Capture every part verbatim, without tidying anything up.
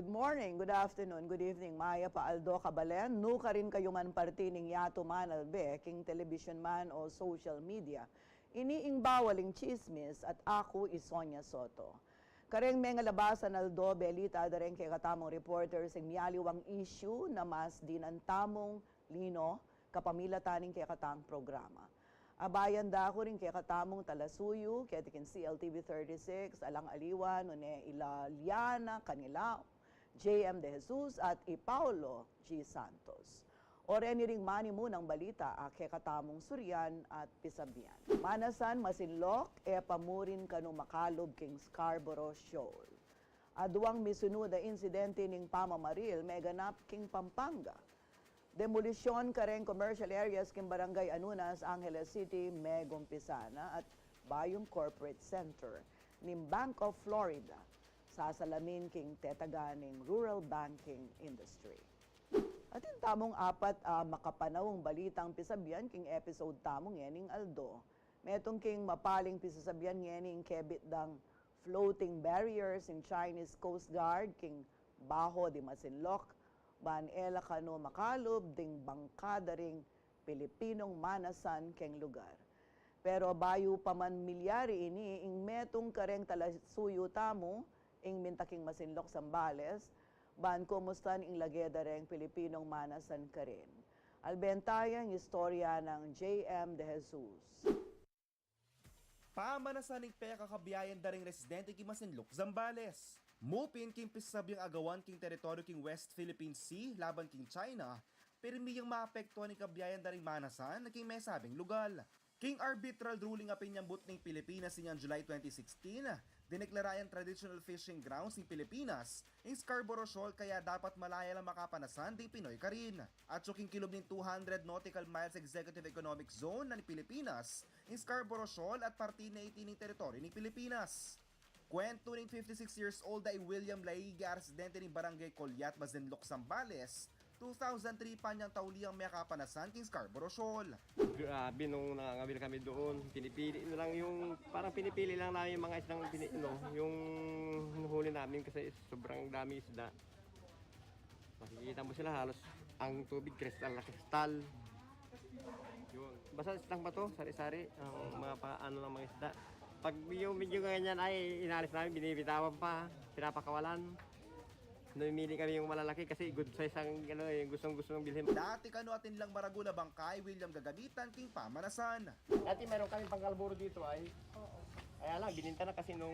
Good morning, good afternoon, good evening, mayap a aldo, kabalen, nukarin kayu man parti ning yatu manalbe king television man o social media. Ini ing Bawal ing Tsismis at aku i Sonia Soto. Kareng mengalabasan aldo, belita da reng kekatamung reporters ing mialiwang issue na mas dinan tamung lino kapamilatan ning kekatang programa. Abayan da ku ring kekatamung talasuyu keti king C L T V thirty-six, alang aliwa nune i Liliana Canilao, J M De Jesus at i Paulo G Santos. O reni ring manimunang balita a kekatamung surian at pisabian. Manasan masinlok e pa murin kanu makalub king Scarborough Shoal. Aduang misunu da insidente ning pamamaril meganap king Pampanga. Demolisyon kareng commercial areas king Barangay Anunas, Angeles City, megumpisa na at bayung corporate center ning Bank of Florida sasalamin king tetagan ning rural banking industry. Atin tamung apat a makapanaung balitang pisabian king episode tamu ngening aldo. Metung king mapaling pisasabian ngening kebit dang floating barriers ing Chinese Coast Guard king baho di masinlok, ban e la kanu makalub ding bangka da ring Pilipinong manasan keng lugar. Pero bayu pa man milyari ini, ing metung kareng talasuyu tamu, ing minta king masinlok Zambales, ban kumustan ing lage da reng Pilipinong manasan karin. Alben taya ing istorya nang J M De Jesus. Pamanasan ing pekakabiayan da ring residente king masinlok Zambales. Mupin king pisasabiang agawan king teritoryu king West Philippine Sea laban king China, pirmi yang maapektuan ing kabiayan da ring manasan king mesabing lugal. King arbitral ruling a pinyambut ning Pilipinas inyang July twenty sixteen, dineklara yang traditional fishing grounds ning Pilipinas ing Scarborough Shoal, kaya dapat malaya lang makapanasan ding Pinoy karin. Atsu king kilub ning two hundred nautical miles executive economic zone na ning Pilipinas ing Scarborough Shoal at parti na iti ning teritoryu ning Pilipinas. Kwentu ning fifty-six years old a i William Laiga, residente ning Barangay Colyat, Masinloc, Zambales, two thousand three pa nyang tauli yang mekapanasan king Scarborough Shoal. Grabe, nung nangangawil kami doon, pinipili na lang yung, parang pinipili lang namin yung mga isdang pini-, no, yung hinuhuli namin kasi sobrang daming isda. Makikita mo sila, halos ang tubig, kristal na kristal. Yun. Basta isdang bato, sari-sari, ang mga pa-, ano ng mga isda. Pag yung medyo ganyan, ay, inalis namin, binibitawan pa, pinapakawalan. Namimili kami yung malalaki kasi good size ang, ano, yung gustong-gusto mong bilhin. Dati kanu atin lang maragul a bangka i William gagamitan king pamanasan. Dati meron kaming pangkalburo dito ay. Oo. Kaya lang, bininta na kasi nung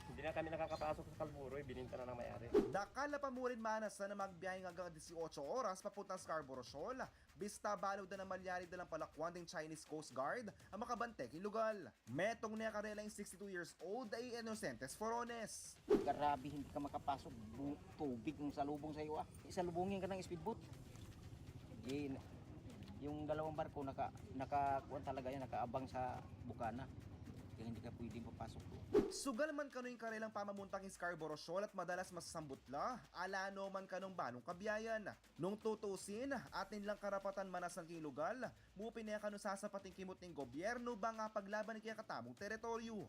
hindi na kami nakakapasok sa kalburo, eh, bininta na ng may-ari. Dakal a pamurin manasan a magbiyahe anggang dieciocho oras papuntang Scarborough Shoal, bista balu da nang malyari da lang palakuan ding Chinese Coast Guard a makabante king lugal. Metung ne karela ing sixty-two years old a i Inosentes Forones. Grabe, hindi ka makapasok. Bu-, tubig ang salubong sa'yo, ah. Isalubungin ka ng speedboat. Sige, yung dalawang barko, naka-, nakakuan talaga yan, nakaabang sa bukana. Kaya hindi ka pwedeng papasok doon. Sugal man kanu ing karelang pamamunta king Scarborough Shoal at madalas masasambut la, ala no man kanung balung kabiayan. Nung tutusin, atin lang karapatan manasan king lugal, mupin e kanu sasapat ing kimut ning gobyernu bang apaglaban ing kekatamung teritoryu.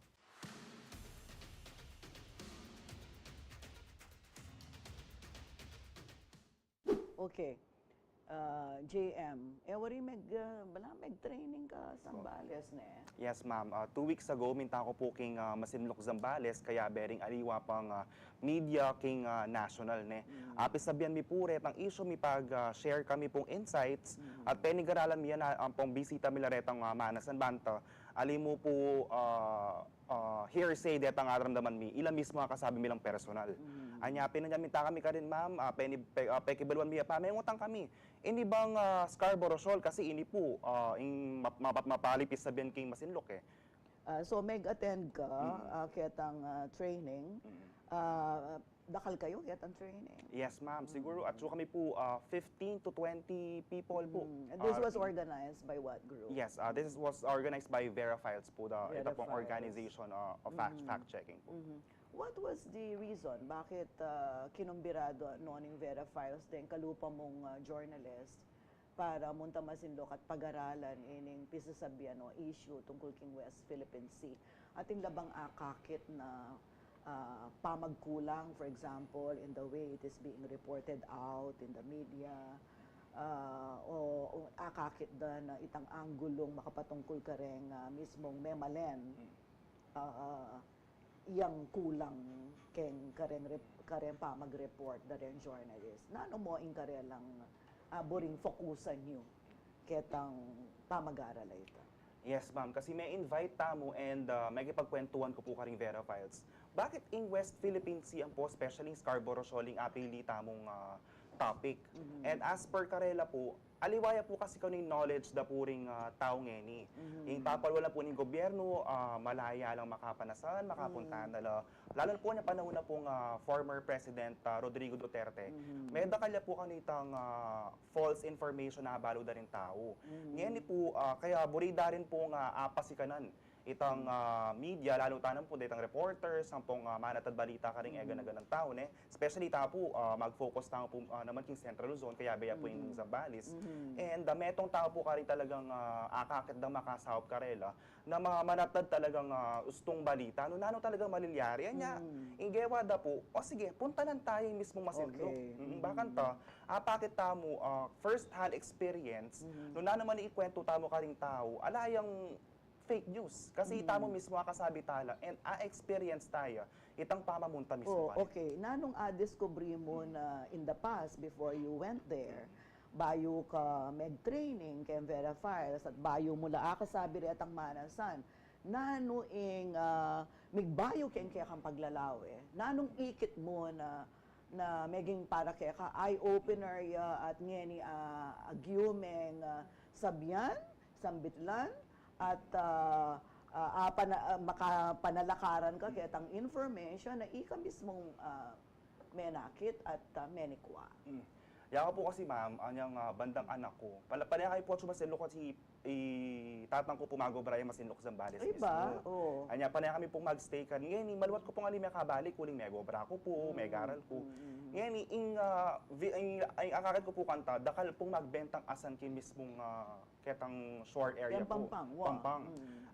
Okay. Ah, J M, e wari meg, ah, bala meg-training ka Zambales, ne? Yes, ma'am. Ah, two weeks ago, minta ku pu king, ah, Masinloc, Zambales, kayabe ring aliwa pang, ah, media king, ah, national, ne? Mm. Ah, pisabian mi pu retang issue, mipag, ah, share kami pung insights, mm, at penigaralan mi yan, ah, ampong bisita mi la retang, ah, manasan banta. Ali mu pu, ah, ah, hearsay detang aramdaman mi, ila mismu a kasabi mi lang personal. Mm. Anya pin, anya minta kami karin, ma'am, ah, peni-, pe-, ah, pekibaluan mi, ah, pamengutang kami. Ini bang, ah, Scarborough Shoal kasi ini pu, ah, ing map-, mapat-, mapali pisabian king Masinloc, eh. Ah, so, meg-attend ka, mm, ah, ketang, ah, training. Mm. Ah, dakal kayu ketang training? Yes, ma'am. Mm. Siguro, atsu kami pu, ah, fifteen to twenty people pu. Mm. And this, ah, was organized by what group? Yes, ah, this was organized by Vera Files pu, the, ita pong Vera Files. Organization, ah, of fact, mm, fact-checking pu. Mm-hmm. What was the reason? Bakit, ah, kinumbirado no ning Vera Files deng kalupa mung, ah, journalist para munta Masinloc at pag-aralan ining pisasabian o issue tungkul king West Philippine Sea? Atin la bang akakit na, ah, pamagkulang, for example, in the way it is being reported out in the media, ah, o, o akakit da na itang anggulung makapatungkul kareng, ah, mismung memalen, ah, yang kulang keng kareng rep-, kareng pamag-report da reng journalist. Nanu mu ing karelang, ah, buring fokusan yu ketang pamag-aral a ita? Yes, ma'am. Kasi me-invite tamu and, ah, mekipagkwentuhan ku pu karing Vera Files. Bakit ing West Philippine Sea ampo, especially ing Scarborough Shoal, ing apili tamung, ah, topic? And as per karela pu, aliwa ya pu kasi kanu ing knowledge da pu ring, ah, tau ngeni. Ing tapalwal na pu ning gobyernu, ah, malaya lang makapanasan, makapuntahan na la. Lalo na pu nya panahun na pung, ah, former President, ah, Rodrigo Duterte. Medakal ya pu kanu itang, ah, false information a abalu da ring tau. Ngeni pu, ah, kaya buri da rin pung, ah, apasikanan itang, ah, media, lalo tana pu detang reporters, ampong, ah, manatad balita karing eganaganang tau, ne? Especially tamu pu, ah, mag-focus tamu pu, ah, naman king Central Luzon, kaya baya pu ing Zambales. And, ah, metung tau pu karing talagang, ah, akakit da makasaup karela, na ma-, manatad talagang, ah, ustung balita, nanu-nanu talagang malilyari. Anya, ing gewa da pu, o sige, puntanan taya ing mismung Masinloc. Okay. Mm, bakanta, apakit tamu, ah, first hand experience, nanu-nanu man ing ikwentu tamu karing tau, ala yang fake news. Kasi tamu mismu akasabi tala, and a-experience taya itang pamamunta mismu karin. Okay. Nanung a-discover mu na in the past, before you went there, bayu ka meg-training keng Vera Files at bayu mu la akasabi retang manasan, nanu ing, ah, migbayu keng kekang paglalawe? Nanung ikit mu na, na meging para keka eye-opener ya at ngeni, ah, agyu meng, ah, sabian, sambitlan, at, ah, ah, ah, pana-, ah, makapanalakaran ka ketang information na ika mismung, ah, menakit at, ah, menikwa. Mm. Yaku pu kasi, ma'am, anyang, ah, bandang anak ku. Pala, panaya kami pu atsu Masinloc kasi i tatang ku pu mag-obra yang Masinloc, Zambales mismu. Ay ba? Oo. Anya, panaya kami pung mag-stay karin. Ngeni, maluat ku pung ali mekabalik, uling meg-obra ku pu, megaral ku. Ngeni, ing, ah, vi-, ing, ing akakit ku pu kanta, dakal pung magbentang asan king mismung, ah, ketang shore area pu. Pampang, wa. Pampang.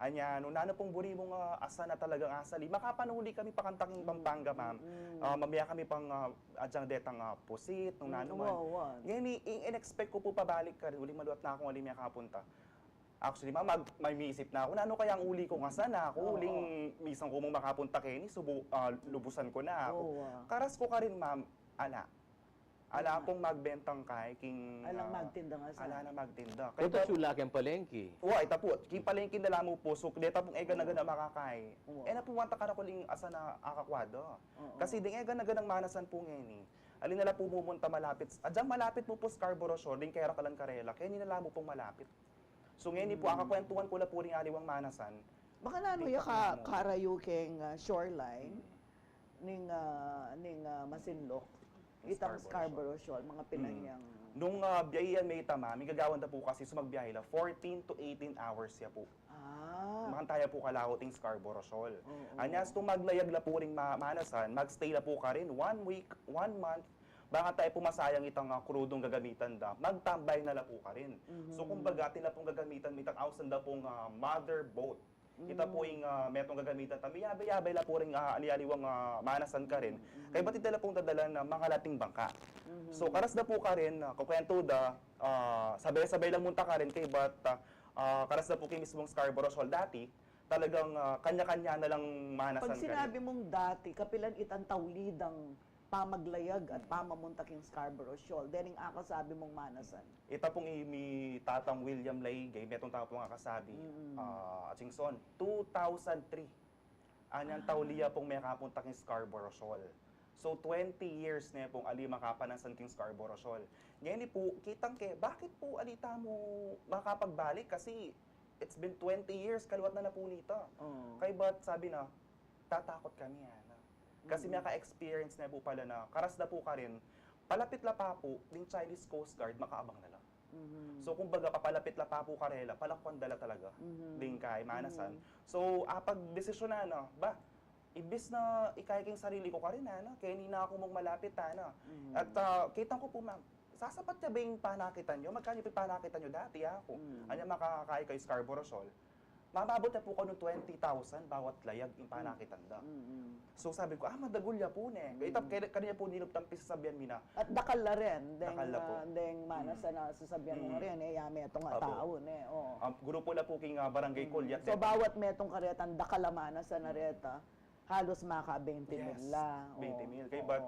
Anya, nanu-nanu pung buri mung, ah, asan a talagang asali. Makapanuli kami pa kanta king Pampanga, ma'am. Ah, mamia kami pang, ah, adyang detang, ah, pusit, nanu-nanu man. Wa, wa. Ngeni, ing in-expect ku pu pabalik karin, uling maluat na kung ali mekapunta. Actually, ma'am, mag-, may miisip na ku, nanu kayang uli kung asan a ku, uling misan ku mung makapunta keni, subu-, ah, lubusan ku na ku. Karas ku karin, ma'am, ala. Ala pung magbentang kai king, alang, ah, magtinda nga sa. Ala nang magtinda. Kaya ita pu, sula keng palengke. Wa, ita pu, king palengke na la mu pu, so, deta pung eganagan a makakai. E na pu, wanta kara ku ling asan a akakwa da. Kasi ding eganagan a manasan pu ngeni, ali na la pu mumunta malapit, adyang malapit mu pu Scarborough Shoal, ding kera kalan karela, keni na la mu pung malapit. So, ngeni pu, akakwentuhan ku la pu ring aliwang manasan. Baka nanu ya ka-, karayu keng, ah, shoreline ning, ah, ning, ah, Masinloc, itang Scarborough Shoal, mga pilan yang. Nung, ah, biyahe yan, me ita, ma'am, ing gagawan da pu kasi, so magbiyahe la, fourteen to eighteen hours ya pu. Ah. Makanta ya pu kalaut ing Scarborough Shoal. Anya, so maglayag la pu ring ma-, manasan, magstay la pu karin, one week, one month, baka taya pu masayang itang, ah, krudung gagamitan da, magtambay na la pu karin. So, kumbaga, atin la pung gagamitan, itang ausan da pung, ah, mother boat. Ita pu ing, ah, metung gagamitan ta, miyabay-yabay la pu ring, ah, ali-aliwang, ah, manasan karin. Kaybat ita la pung dadalan na mangalating bangka. So, karas da pu karin, ah, kukwentu da, ah, sabay-sabay lang munta karin, kaybat, ah, ah, karas da pu king mismung Scarborough Shoal dati, talagang, ah, kanya-kanya na lang manasan karin. Pag sinabi mung dati, kapilan itang tauli dang pamaglayag at pamamunta king Scarborough Shoal, dening akasabi mung manasan? Ita pung i-, mi Tatang William Laige, metung tau pung akasabi, ah, atsing son, two thousand three. Anyang tauli ya pung mekapunta king Scarborough Shoal. So, twenty years ne pung ali makapanasan king Scarborough Shoal. Ngeni pu, kitang ke, bakit pu ali tamu makapagbalik? Kasi, it's been twenty years, kaliwat na na pu nita. Kaybat, sabi na, tatakot kami, ana. Kasi miyaka-experience na pu pala na, karas da pu karin, palapit la pa pu, ding Chinese Coast Guard, makaabang na la. So, kumbaga, papalapit la pa pu karela, palakwan da la talaga, ding kai manasan. So, apagdesisyunan na, ba, imbis na ikay king sarili ku karin, ana, keni na ku mung malapit, ana. At, ah, kitang ku pu, ma'am, sasapat ya ba ing panakitan yu? Magkanu pu ing panakitan yu dati, aku? Anya makakai kayu Scarborough Shoal. Mamabot na pu kanu twenty thousand bawat layag ing panakitan da. So sabi ku, ah, madagul ya pu ne. Ita, kaya, kanita pu nilub tang pisasabian mi na. At dakal la rin, deng, dakal la pu. Ah, deng manasan a sasabian mu rin, e, ya metung a tau, ne, o. Ah, grupu la pu king, ah, Barangay Kulyat, so, bawat metung karetang dakal a manasan a reta, halos maka twenty mil la. Yes, twenty mil. Kaya bat,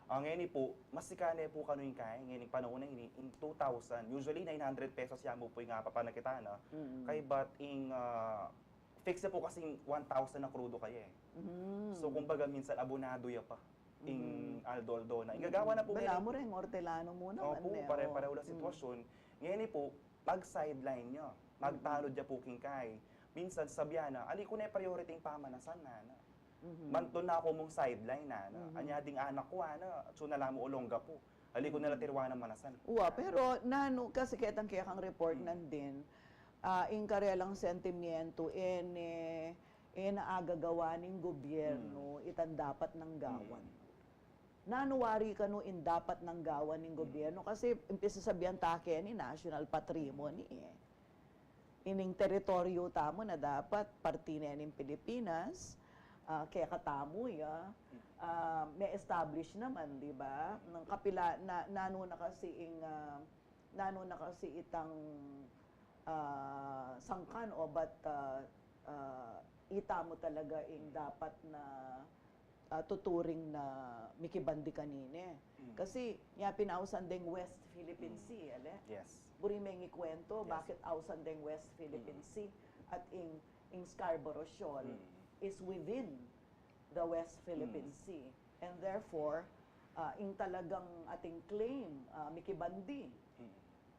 ah, ngeni pu, mas sikan ne pu kanu ing kaya, ngeni panaun a ini, ing two thousand. Usually, nine hundred pesos ya mu pu ing, ah, papanakitan na. Kaya bat ing, ah, fix ya pu kasing one thousand na krudo kaya, e. So, kumbaga, minsan abonado ya pa. Ing aldo-aldo na. Ing gagawan na pu ngeni. Balamu reng ortelano mu naman, e, o. Opu, pare-pareho la sitwasyun. Ngeni pu, mag-sideline ya. Magtanud ya pu king kai. Minsan, sabian na, ali ku ne priority ing pamanasan, nana. Mantun na ku mung sideline, nana. Anya ding anak ku, ana, atsu na la mu Olongapo. Ali ku na la tiruan a manasan. Wa, pero nanu, kasi ketang kekang report nandin, ah, ing karelang sentimientu, e ne, e ne agagawan ning gobyernu itang dapat nang gawan. Nanu wari kanu ing dapat nang gawan ning gobyernu? Kasi ing pisasabian ta keni national patrimony, e. Ining teritoryu tamu na dapat parti ne ning Pilipinas, ah, kekatamu ya, ah, me-establish naman, di ba? Nang kapila, na, nanu na kasi ing, ah, nanu na kasi itang, ah, sangkan o bat, ah, ah, itamu talaga ing dapat na, ah, tuturing na mikibandi kanini. Kasi, nya pin ausan deng West Philippine Sea, ale? Yes. Buri meng ikwento, bakit ausan deng West Philippine Sea at ing, ing Scarborough Shoal is within the West Philippine Sea. And therefore, ah, ing talagang ating claim, ah, mikibandi.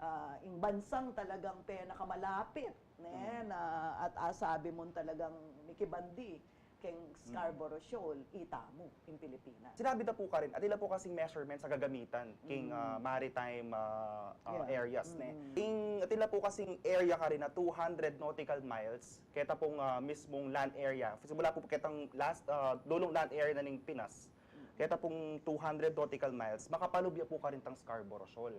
Ah, ing bansang talagang penakamalapit, ne, na, at asabi mung talagang mikibandi keng Scarborough Shoal, itamu, ing Pilipinas. Sinabi da pu karin, atin la pu kasing measurements a gagamitan king, ah, maritime, ah, ah, areas, ne. Ing, atin la pu kasing area karin na two hundred nautical miles, keta pung, ah, mismung land area. Simula pu ketang last, ah, dulung land area na ning Pinas. Keta pung two hundred nautical miles, makapalub ya pu karin tang Scarborough Shoal.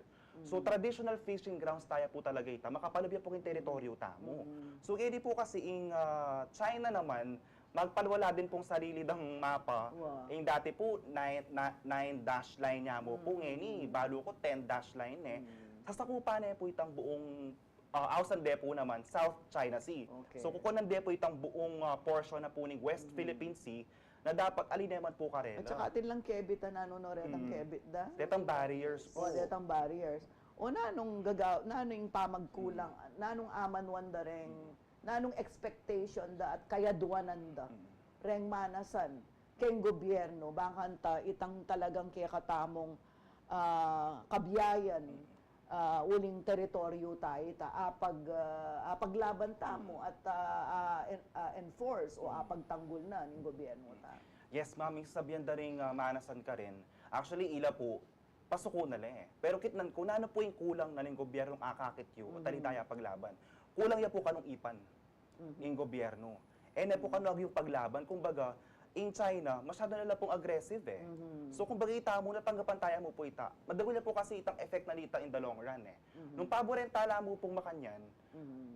So, traditional fishing grounds taya pu talaga ita, makapalub ya pu king teritoryu tamu. So, kaya di pu kasi ing, ah, China naman, magpalwala din pung sarili dang mapa. Ing dati pu, nine, na, nine dash line ya mu pu, ngeni, balu ku ten dash line, e. Sasakupan ne pu itang buung, ah, ausan de pu naman, South China Sea. Okay. So, kukunan de pu itang buung, ah, portion na pu ning West Philippine Sea na dapat ali ne man pu karela. At saka atin lang kebit, a, nanu no retang kebit da? Detang barriers pu. O, detang barriers. O, nanung gagaw, nanung pamagkulang, nanung amanuan da reng, nanung expectation da at kayaduanan da reng manasan keng gobyernu, bakanta itang talagang kekatamung, ah, kabiayan, ah, uling teritoryu ta ita, apag, ah, apaglaban tamu at, ah, ah, en-, ah, enforce o apagtanggul na ning gobyernu ta. Yes, ma'am, ing sabian da ring, ah, manasan karin. Actually, ila pu, pasuku na le. Pero kitnan ku, nanu pu ing kulang na ning gobyernung akakit yu, o talitaya paglaban. Kulang ya pu kanung ipan ing gobyernu. E ne pu kanu agyung paglaban, kumbaga, ing China, masyado na la pung aggressive, e. So, kumbaga, itamu na tanggapan taya mu pu ita. Madagul ya pu kasi itang effect na nita in the long run, e. Nung paburen tala mu pung makanyan,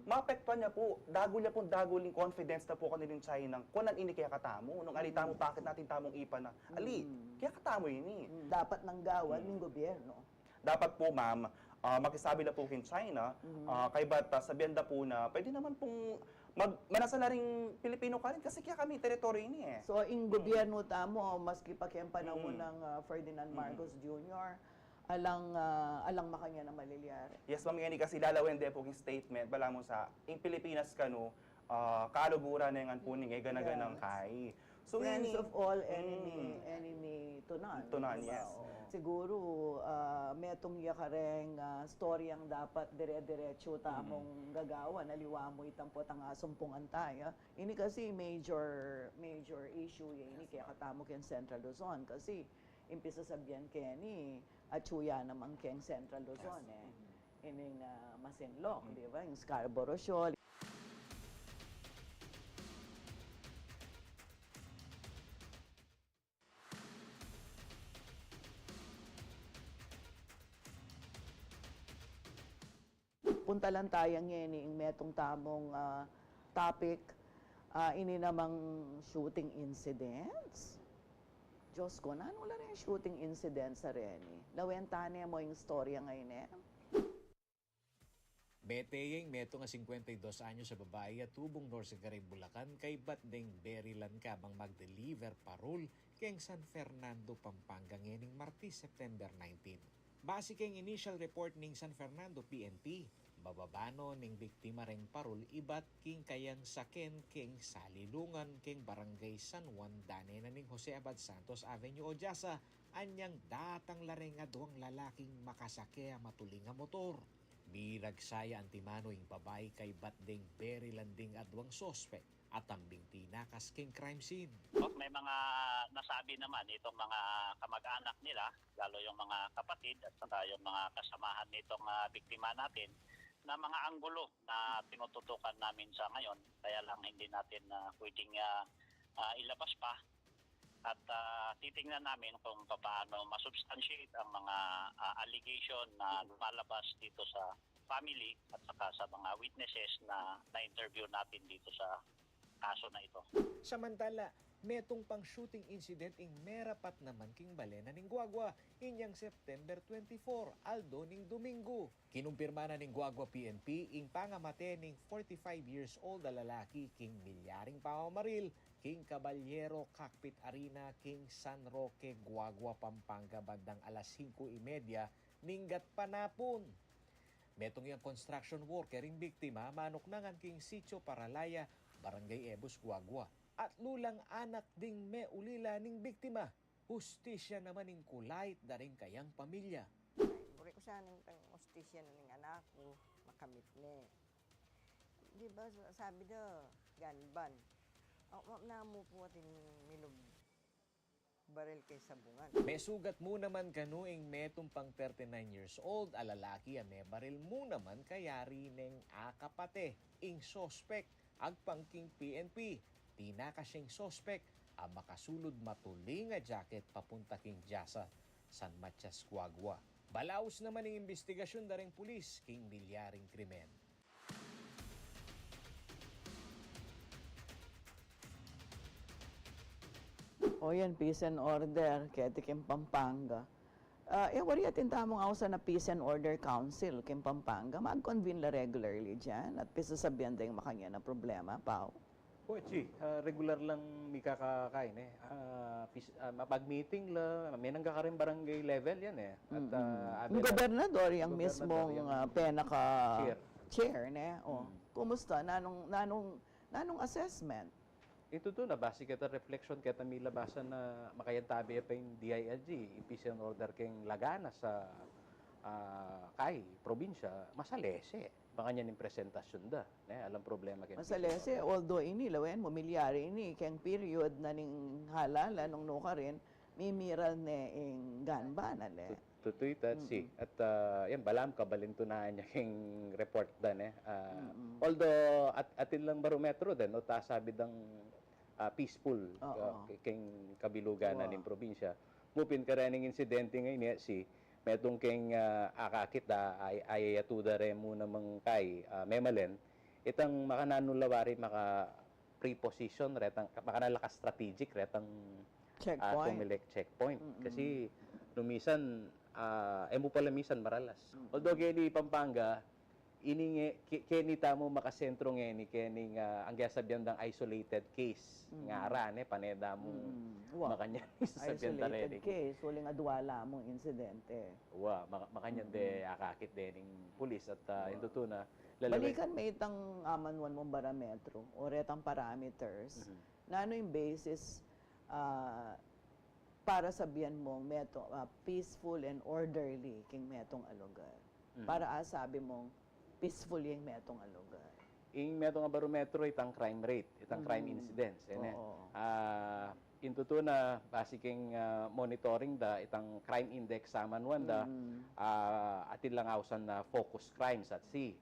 maapektuan ya pu, dagul ya pung dagul ing confidence na pu kaniling China, kunan ini kekatamu, nung ali tamu pakit na atin tamung ipan na, ali, kekatamu ini. Dapat nang gawan ning gobyernu. Dapat pu, ma'am, ah, makisabi la pu king China, ah, kaybat, ah, sabian da pu na pwede naman pung mag-, manasan la ring Pilipinu karin kasi kaya kami teritoryo ini, e. So, ing gobyernu tamu, maski pa keng panaun nang, ah, Ferdinand Marcos Junior, alang, ah, alang makanyan a malilyari. Yes, ma'am, ngeni kasi lalawen de pu king statement, balamu sa, ing Pilipinas kanu, ah, kaluguran ne ngan pu ning e gana-ganang kai. So, friends of all, enemy, enemy to none, to none, di ba? Yes. Oo. Siguru, ah, metung ya kareng, ah, storyang dapat dire-diretsu tamung gagawan, aliwa mu itang potang asumpungan taya. Ini kasi major, major issue ya ini kekatamu keng Central Luzon kasi ing pisasabian keni, atsu ya naman keng Central Luzon, e. Ining, ah, Masinloc, di ba? Ing Scarborough Shoal. Puntalan taya ngeni ing metung tamung, ah, Topic, ah, ini namang shooting incidents. Diyos ko, nanu la ring shooting incidents a reni? Lawen ta ne mo ing istorya ngeni, e? Mete ya ing metung a singkwenta y dos anyos a babai a tubung nurse karing Bulacan kaybat deng berilan kabang mag-deliver parul keng San Fernando, Pampanga ngening Martes, September nineteen. Base keng initial report ning San Fernando P N P, bababa no ning biktima reng parul ibat king kayang saken keng salilungan keng Barangay San Juan, dane na ning Jose Abad Santos Avenue, Ojasa, anyang datang la reng aduang lalaking makasake a matuling a motor. Miragsa ya antimanu ing babai kaybat deng berilan ding aduang suspek at tambing tinakas keng crime scene. Oh, may mga nasabi naman itong mga kamag-anak nila, lalo yung mga kapatid at saka yung mga kasamahan nitong, ah, biktima natin, na mga anggulo na tinututukan namin sa ngayon. Kaya lang hindi natin, ah, pwedeng, ah, ah, ilabas pa. At, ah, titingnan namin kung papaano masubstantiate ang mga, ah, allegation na lumalabas dito sa family at saka sa mga witnesses na na-interview natin dito sa kaso na ito. Samantala, metung pang shooting incident ing merapat naman king bale na ning guagua, inyang September twenty-four, aldo ning Domingo. Kinumpirma na ning Guagua P N P ing pangamate ning forty-five years old a lalaki king milyaring pamamaril king Caballero Cockpit Arena king San Roque, Guagua, Pampanga, bandang alas singko y media ning gatpanapun. Metung yang construction worker ing biktima, manuknangan king Sitio Paralaya, Barangay Ebus, Guagua. Atlu lang anak ding meulila ning biktima. Hustisya naman ing kulait da ring kayang pamilya. Ay, buri ku sana ing hustisya na ning anak ku, makamit ne. Di ba, sabi da, gun ban. Ako, ma-, namu pu atin milub baril keng sabungan. Mesugat mu naman kanu ing metung pang thirty-nine years old a lalaki a mebaril mu naman kayari neng akapate ing suspek. Agpang king P N P, tinakas ya ing suspek a makasulud matuling a jacket papunta king Jasa, San Matias, Guagua. Balaus naman ing imbestigasyun da ring pulis king milyaring krimen. O yan, peace and order keti king Pampanga. Ah, e, wari atin tamung ausan a peace and order council king Pampanga. Mag-convene la regularly diyan at pisasabian da ing makanyan a problema, Pau? O, Chi, ah, regular lang mikakakain, e. Ah, pis-, ah, mapag-meeting la, menang ka karing barangay level yan, e. At, ah, ing gobernador yang mismung, ah, penaka chair, ne? O, kumusta? Nanung, nanung, nanung assessment? Ing tutu na, base keta reflection keta milabasan na makayantabi ya pa ing D I L G, ing peace and order keng laganas a, ah, kai, probinsya, masalese. Makanyan ing presentasyun da, ne? Alang problema keng peace and order. Masalese, although ini, lawen mu, milyari ini, keng period na ning halalan nung nukarin, mimiral ne ing gun ban, ale. Tutu ita, Chi. At, ah, yan, balamu kabalintunaan ya king report da, ne? Ah, although, at-, atin lang barometro da, no, ta sabi dang, ah, peaceful, ah, ke-, keng kabilugan na ning probinsya. Mu pin karening insidente ngeni, Chi, metung keng, ah, akakit da, ay-, ayayatu da re mu namang kai, ah, memalen, itang makananu la wari maka-preposition retang, makananu la ka-strategic retang, ah, Comelec checkpoint. Kasi nung misan, ah, e mu pala misan maralas. Although keni Pampanga, ini nge-, ke-, keni tamu makasentro ngeni, keni, ah, angga sabian dang isolated case. Ngara ne, pane da mung makanyan, sabian da isolated case, uling adwa la mung insidente. Wa, maka-, makanyan de akakit de ning pulis at, ah, ing tutu na, lalawen. Balikan me itang amanuan mung barometro o retang parameters. Nanu ing basis, ah, para sabian mung metung, ah, peaceful and orderly king metung a lugar? Para asabi mung peaceful yang metung a lugar? Ing metung a barometro, itang crime rate, itang crime incidence, e, ne? Oo. Ah, ing tutu na, base king, ah, monitoring da, itang crime index amanuan da, ah, atin lang ausan na focus crimes at si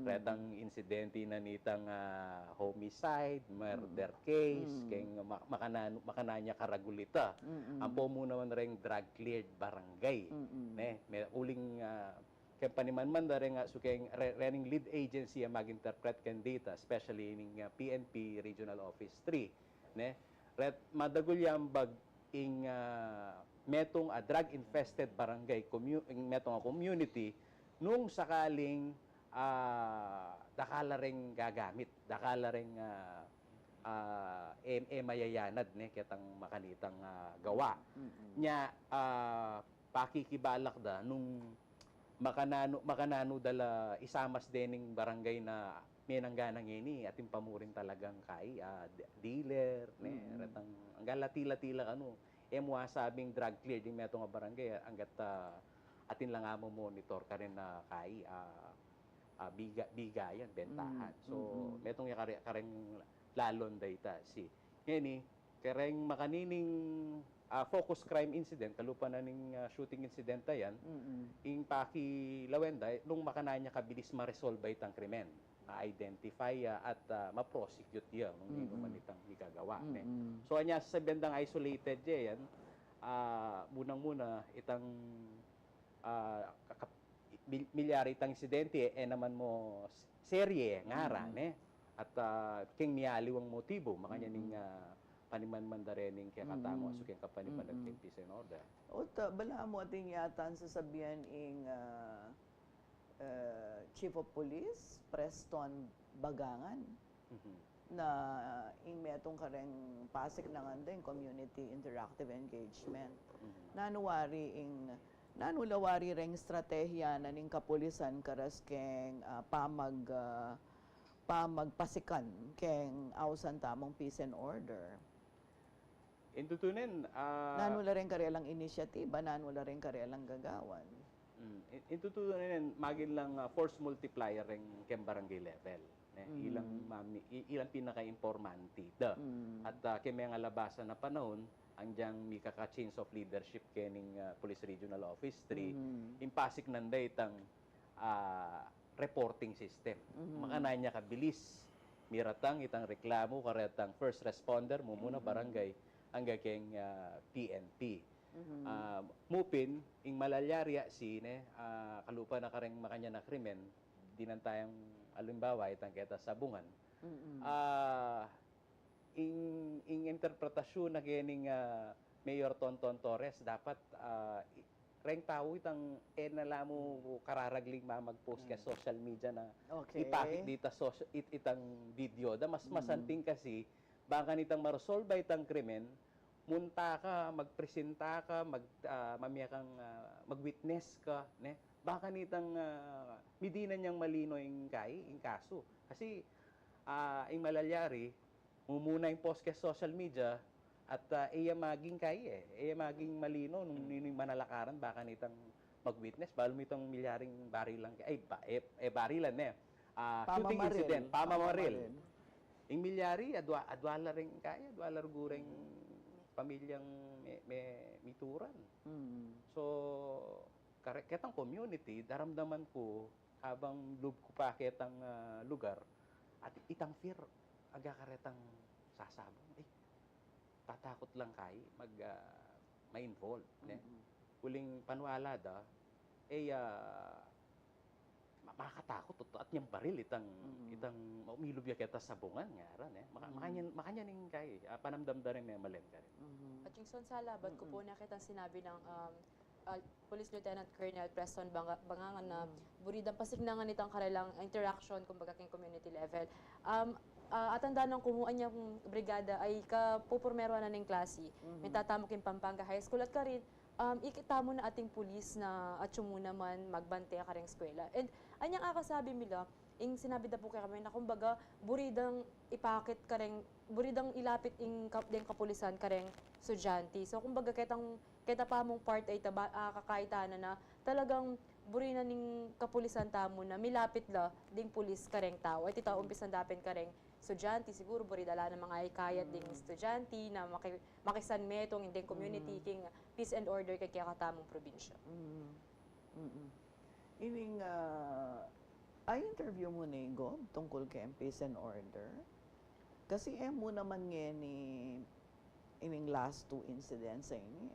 retang insidente na nitang, ah, homicide, murder case, keng ma-, makananu-, makananu ya karagul ita. Ampo mu naman reng drug cleared barangay, ne? Me-, uling, ah, keng panimanman da ring, ah, su keng re-, rening lead agency a mag-interpret keng data, especially ning, ah, P N P Regional Office three, ne? Ret madagul yang bag ing, ah, metung a drug-infested barangay commu-, ing metung a community nung sakaling, ah, dakal la ring gagamit, dakal la ring, ah, ah, e, e mayayanad, ne, ketang makanitang, ah, gawa. Mm-mm. Nya, ah, pakikibalak da nung makananu, makananu da la isamas dening barangay na menanggana ngeni, atin pa mu rin talagang kai, ah, de-, dealer, ne, mm-mm, retang, angga lati-lati la kanu. E mu asabing drug clear ding metung a barangay, anggat, ah, atin la nga mu monitor karin na kai, ah, ah, biga-, bigayan, bentahan. Mm, so, mm-mm, metung ya kare-, kareng lalon da ita, si. Ngeni, kareng makanining, ah, focus crime incident, kalupa na ning, ah, shooting incident a yan, mm-mm, ing pakilawen da, nung makananu ya kabilis ma-resolve itang krimen, ma-identify ya at, ah, ma-prosecute ya nung, mm-mm, inuman itang igagawa, ne? Mm-mm. So, anya sa bendang isolated ya yan, ah, munang-muna, itang ah, kaka-, mil-, milyari itang insidente, e naman mu s-, serye, ngara, mm-mm, ne? At, ah, keng miyaliwang motibu, makanyan ning, mm-mm, ah, panimanman da rening kekatamu, mm-mm, asu keng kapanimanman, mm-mm, keng peace and order. Ot, ah, balamu atin yatang sasabian ing, ah, ah, Chief of Police, Preston Bagangan. Mhm. Na ing metung kareng pasik na nganda ing community interactive engagement. Mhm. Nanu wari ing, nanu la wari reng estratehiya na ning kapulisan karas keng, ah, pamag-, ah, pamagpasikan keng ausan tamung peace and order? Ing tutunin, ah, nanu la reng karelang inisyatiba, nanu la reng karelang gagawan? Mm, in, in tutunin, magin lang, ah, force multiplier reng keng barangay level, ne? Mm. Ilang mami-, i-, ilang pinaka-importante da. Mm. At, ah, keng mengalabasan a panaun, anggiyang mikaka-change of leadership kening, ah, Police Regional Office three, mm, ing pasik nanda itang, ah, reporting system. Mhm. Makananu ya kabilis miratang itang reklamu karetang first responder, mumuna, mhm, barangay, angga keng, ah, P N P. Mhm. Ah, mupin, ing malalyari ya sine, ah, kalupa na kareng makanyan a krimen, dinan tayang alimbawa, itang keta Sabungan. Mm-mm. Ah, ing, ing interpretasyun na kening, ah, Mayor Tonton Torres, dapat, ah, i-, reng tau itang e na la mu kararagling mamag-post keng, mm, social media na, okay, ipakit dita socia-, it-, itang video da, mas, mm, masanting kasi, bang kanitang maresolba itang krimen, munta ka, magpresenta ka, mag-, ah, mamie kang, ah, mag-witness ka, ne? Bang kanitang, ah, midinan yang malino ing kai, ing kasu. Kasi, ah, ing malalyari, mumuna ing post keng social media, at, ah, e ya maging kai, e. E ya maging malino nung, mm, ninu ing manalakaran, bang kanitang mag-witness, balu mu itang milyaring barilan, ay, ba-, e, e, barilan, ne? Ah, shooting incident, pamamaril. Pamamaril. Pamamaril. Ing milyari, adwa, adwa la ring kai, adwa la reng pamilyang me-, me-, mituran. Mm. So, kare-, ketang community, daramdaman ku, kabang lub ku pa ketang, ah, lugar, at itang fear, aga karetang sasabung, eh, tatakut lang kai mag, ah, ma-involve, ne? Mm-mm. Uling paniwala da, eh, ah, ma-, makakatakut, at, at nyang baril itang, mm-mm, itang, milub ya keta Sabungan, ngara, ne? Maka-, mm-mm, makanyan, makanyan ing kai, ah, panamdam da rin, memalen karin. Mm-hmm. At yung son, salabat ku pu, mm-mm, na ketang sinabi ng, um, ah, Police Lieutenant Colonel Preston Banga-, Bangangan na, mm, buri dang pasiknangan itang karelang interaction, kumbaga, keng community level. Um, ah, atandanan ku mu, anyang brigada ay kapupurmeruan na ning klasi. Mhm. Mintatamu keng Pampanga High School at karin, um, ikit tamu na ating pulis na atyu mu naman magbante kareng eskwela. And anyang akasabi mi la, ing sinabi da pu kekami na, kumbaga, buri dang ipakit kareng, buri dang ilapit ing kap-, deng kapulisan kareng estudyante. So, kumbaga, ketang, keta pa mung part ay taba-, ah, kakaitana na talagang buri na ning kapulisan tamu na milapit la ding pulis kareng tau. Ay, ita umpisan da pin kareng estudyante, siguru buri da la na mangayat-ayat ding, mm, estudyante na maki-, makisanmetung ding community, mm, king peace and order keng kekatamung probinsya. Mm. Mm-mm. Ining, ah, a-interview mu ne, Gob, tungkul keng peace and order? Kasi e mu naman ngeni ining last two incidents a ini.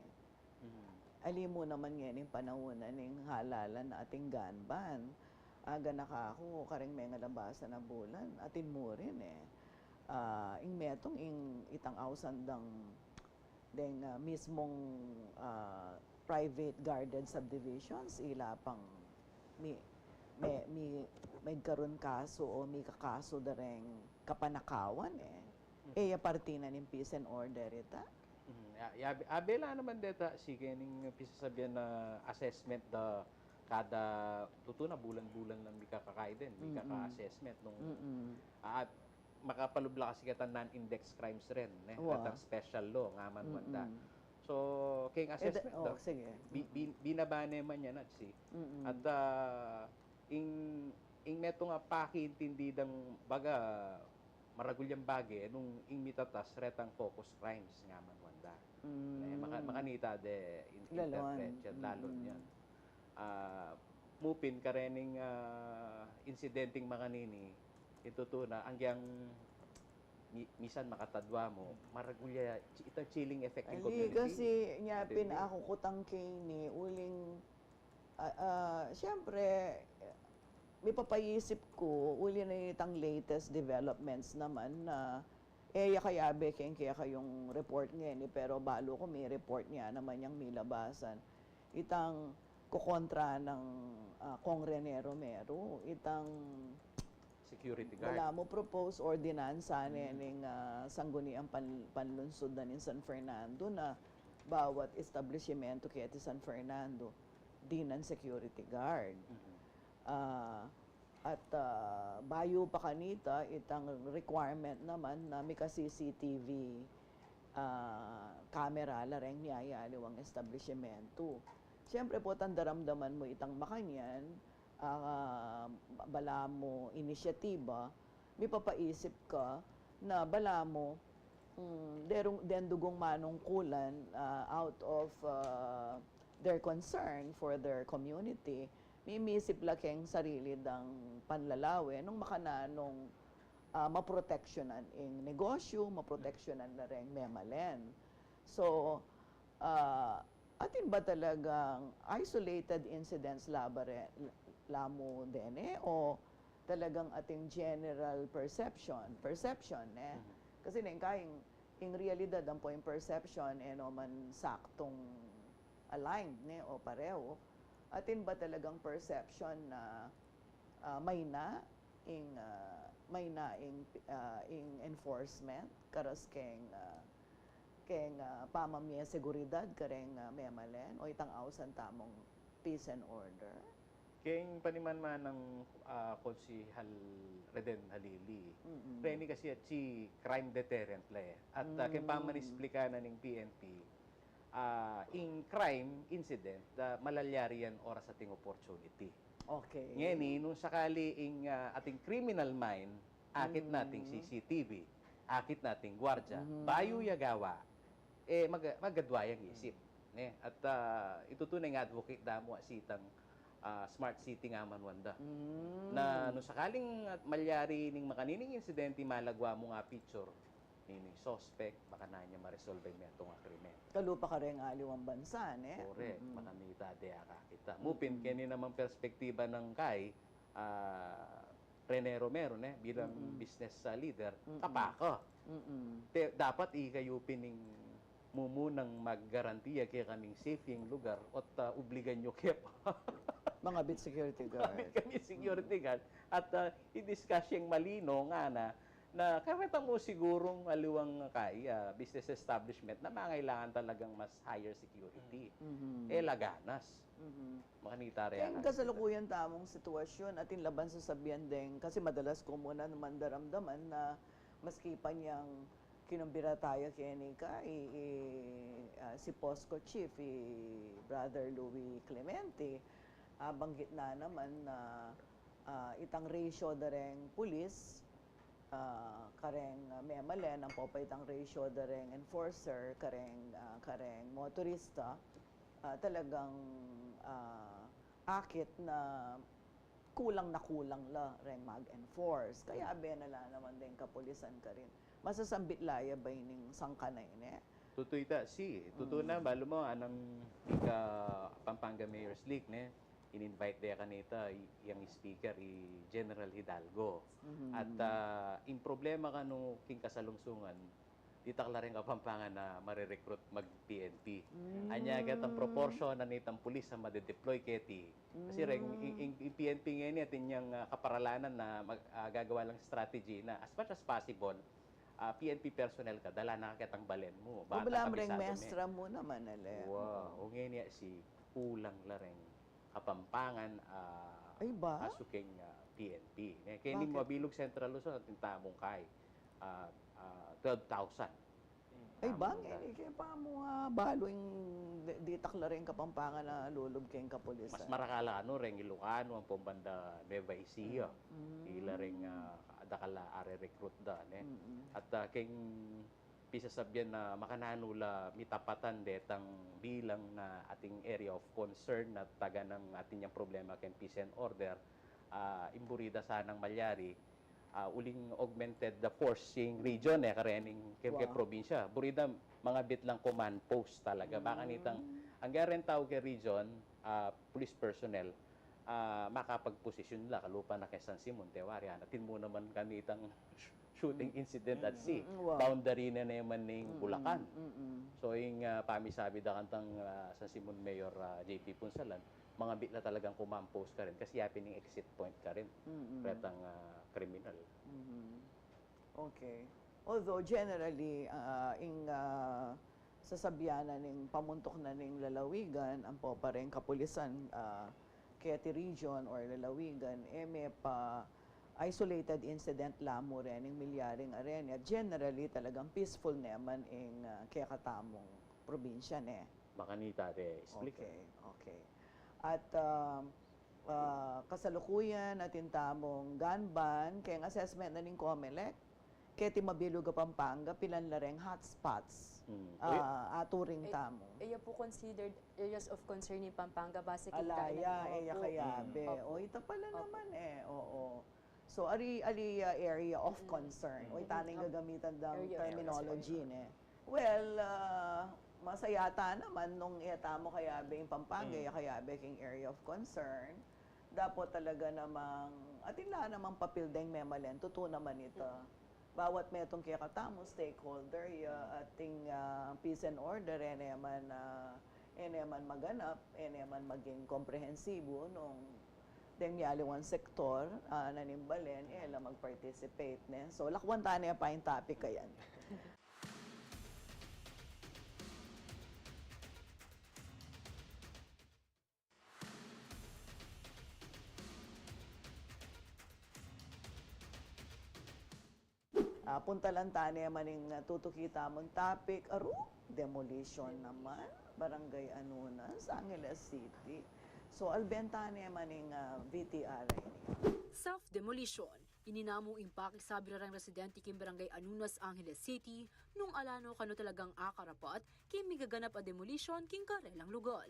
Mhm. Ali mu naman ngening panaun na ning halalan na ating gun ban. Aga na kaku, kareng mengalabasan a bulan, atin mu rin e. Ah, ing metung ing itang ausan dang deng, ah, mismung, ah, private guarded subdivisions, ila pang mi, me, mi, migkarun kasu o mikakasu da reng kapanakawan e. E ya parti na ning peace and order ita. Mm, ya, ya, abe la naman deta, si kening pisasabian na assessment da kada, tutu na bulan-bulan lang mikakakai din, mikaka-assessment nung, ah, makapalubla kasi keta non-index crimes rin, ne? Wa. At ang special law, nga man wanda. So, keng assessment da, sige. Bi-, bi-, binaba ne man yan, at si. At, ah, ing, ing metung a pakiintindi dang baga, maragul yang bage, nung ing mitatas, retang focus crimes, nga man wanda. Eh, maka-, makanita de in-, interpret yan, lalun yan. Ah, mupin karening, ah, insidenteng makanini, itutu na, anggyang mi-, misan makatadwa mu, maragul ya, chi-, itang chilling effect king community. Kasi nya pin aku kutang keni, uling, ah, ah, siyempre, mipapaisip ku, uli na itang latest developments naman na, e ya kayabe keng kekayung report ngeni, pero balu ku mi-report ne naman yang milabasan. Itang kokontra nang, ah, Kong Rene Romero, itang security guard. Balamu proposed ordinansa ne ning, ah, Sangguniang Pan-, Panlunsud na ning San Fernando na bawat establisimento keti San Fernando, dinan security guard. Ah, at, ah, bayu pa kanita, itang requirement naman na mika-C C T V, ah, camera la reng miyayaliwang establisimento. Siyempre pu, tang daramdaman mu itang makanyan, ah, ba-, balamu inisyatiba, mipapaisip ka na balamu, mm, derung, deng dugung manungkulan, ah, out of, ah, their concern for their community, mimisip la keng sarili dang panlalawe nung makananung, ah, maproteksyonan ing negosyu, maproteksyonan na reng memalen. So, ah, atin ba talagang isolated incidents la ba re-, la mu dene, o talagang ating general perception, perception, ne? Kasi neng kayang, ing realidad ampo ing perception, e no man saktung aligned, ne, o pareho. Atin ba talagang perception na, ah, mayna ing, ah, mayna ing, ah, ing enforcement, karas keng, ah, keng, ah, pamamie seguridad kareng, ah, memalen o itang ausan tamung peace and order? Keng paniman manang, ah, Konsehal Reden Halili, reni kasi atsi crime deterrent la e. At, ah, keng pamanisplika na ning P N P, ah, ing crime incident, ah, malalyari yan oras ating opportunity. Okay. Ngeni, nung sakali ing, ah, ating criminal mind, akit na ating C C T V, akit na ating guardia, bayu ya gawa, e, mag-, magadwa yang isip, ne? At, ah, itutu na ing advocate da mu a sitang, ah, smart city nga man wanda. Na nung sakaling at malyari ning makanining insidente, malagwa mu nga picture nining suspect, makanyan ya maresolba ing metung a krimen. Kalupa kareng aliwang bansa, ne? Correct. Makanita de akakit ta. Mupin keni namang perspektiba nang kai, ah, Rene Romero, ne, bilang business, ah, leader, kapaka. Te, dapat ikayu pin ing mumunang maggarantiya keng safe ing lugar, ot, ah, obligan yu ke pa mangabit security guard. Mangabit keng security guard. At, ah, i-discuss yang malino ngana, na kareta mu sigurung aliwang kai, ah, business establishment na mangailangan talagang mas higher security. E la ganas. Makanita re. Keng kasalukuyan tamung sitwasyun, atin la ban sasabian deng, kasi madalas ku mu naman daramdaman na maski pa yang kinumbira taya keni ka, i, i, ah, si POSCO Chief, i Brother Louie Clemente, ah, banggit na naman na, ah, itang ratio da reng pulis, ah, kareng, ah, memalen, ampo pa itang ratio da reng enforcer kareng, ah, kareng motorista, ah, talagang, ah, akit na kulang na kulang la reng mag-enforce. Kayabe na la naman deng kapulisan karin. Masasambit la ya ba ining sangkan a ini? Tutu ita, si, tutu na, balu mu, anang ika Pampanga Mayor's League, ne? In-invite de kanita, i-, yang speaker, i General Hidalgo. At, ah, ing problema kanu king kasalungsungan, ditak la ring Kapampangan a mare-recruit mag-P N P. Anya ketang proportion na nitang pulis a made-deploy keti. Kasi reng, ing, ing, ing P N P ngeni, atin yang, ah, kaparalanan na mag-, ah, gagawa lang strategy na as much as possible, ah, P N P personnel ka, dala na ketang balen mu. Bata kabisado me. Mestra mu naman, ale. Wow, o ngeni si kulang la reng Kapampangan, ah, Ay ba? Asu keng, ah, P N P. Ne, keni mabilug Central Luzon, atin tamung kai, ah, ah, twelve thousand. Ay ba? Ngeni kaya pa mu, ah, balu ing di-, ditak la ring Kapampangan a lulub keng kapulisan. Mas marakal la kanu reng Ilocano ampong banda Nueva Ecija. Ila reng, ah, dakal a are-recruit da, ne? At, ah, keng pisasabian na makananu la mitapatan detang bilang na ating area of concern na taga nang atin yang problema keng peace and order, ah, ing buri da sanang malyari, ah, uling augmented the force king region, e, karening ke, ke probinsya. Buri da mangabit lang command post talaga. Baka nitang, angga reng tau ke region, ah, police personnel, ah, makapagposisyon la kalupa na ke San Simon, te wari, ana, atin mu naman kanitang sh-, shooting incident at si boundary na naman ning Bulacan. So, ing, ah, pamisabi da kantang, ah, San Simon Mayor, ah, J P Punsalan, mangabit la talagang command post karin kasi yapin ing exit point karin retang, ah, kriminal. Okay. Although generally, ah, ing, ah, sasabian na ning pamuntuk na ning lalawigan, ampo pa ring kapulisan, ah, keti region or lalawigan, e me pa isolated incident la mu rin ing milyaring areni. At generally, talagang peaceful naman ing, ah, kekatamung probinsya, ne? Makanita de explain. Okay, okay. At, ah, ah, kasalukuyan atin tamung gun ban, keng assessment na ning Comelec, keti mabilug a Pampanga, pilan la reng hotspots, ah, aturing tamu? E ya pu considered areas of concern ning Pampanga, base keng ala ya, e ya kayabe. O, ita pala naman e, oo. So, ali, ali, ah, area of concern. O, ita na ing gagamitan dang terminology, ne? Well, ah, masayata naman nung e tamu kayabe ing Pampanga, e ya kayabe king area of concern. Dapot talaga namang, atin la namang papil deng memalen, tutu naman ita. Bawat metung kekatamung stakeholder ya, ating, ah, peace and order, e ne man, ah, e ne man maganap, e ne man maging komprehensibo nung deng mialiwang sektor, ah, na ning balen, e la mag-participate, ne? So, lakwan ta ne pa ing topic a yan. Ah, puntalan ta ne man ing, ah, tutuki tamung topic, aru, demolition naman, Barangay Anunas, Angeles City. So, alben ta ne man ing, ah, V T R ini. Self-demolition, ini na mu ing pakisabi reng residente king Barangay Anunas, Angeles City, nung ala no kanu talagang akarapat king migaganap a demolition king karelang lugal.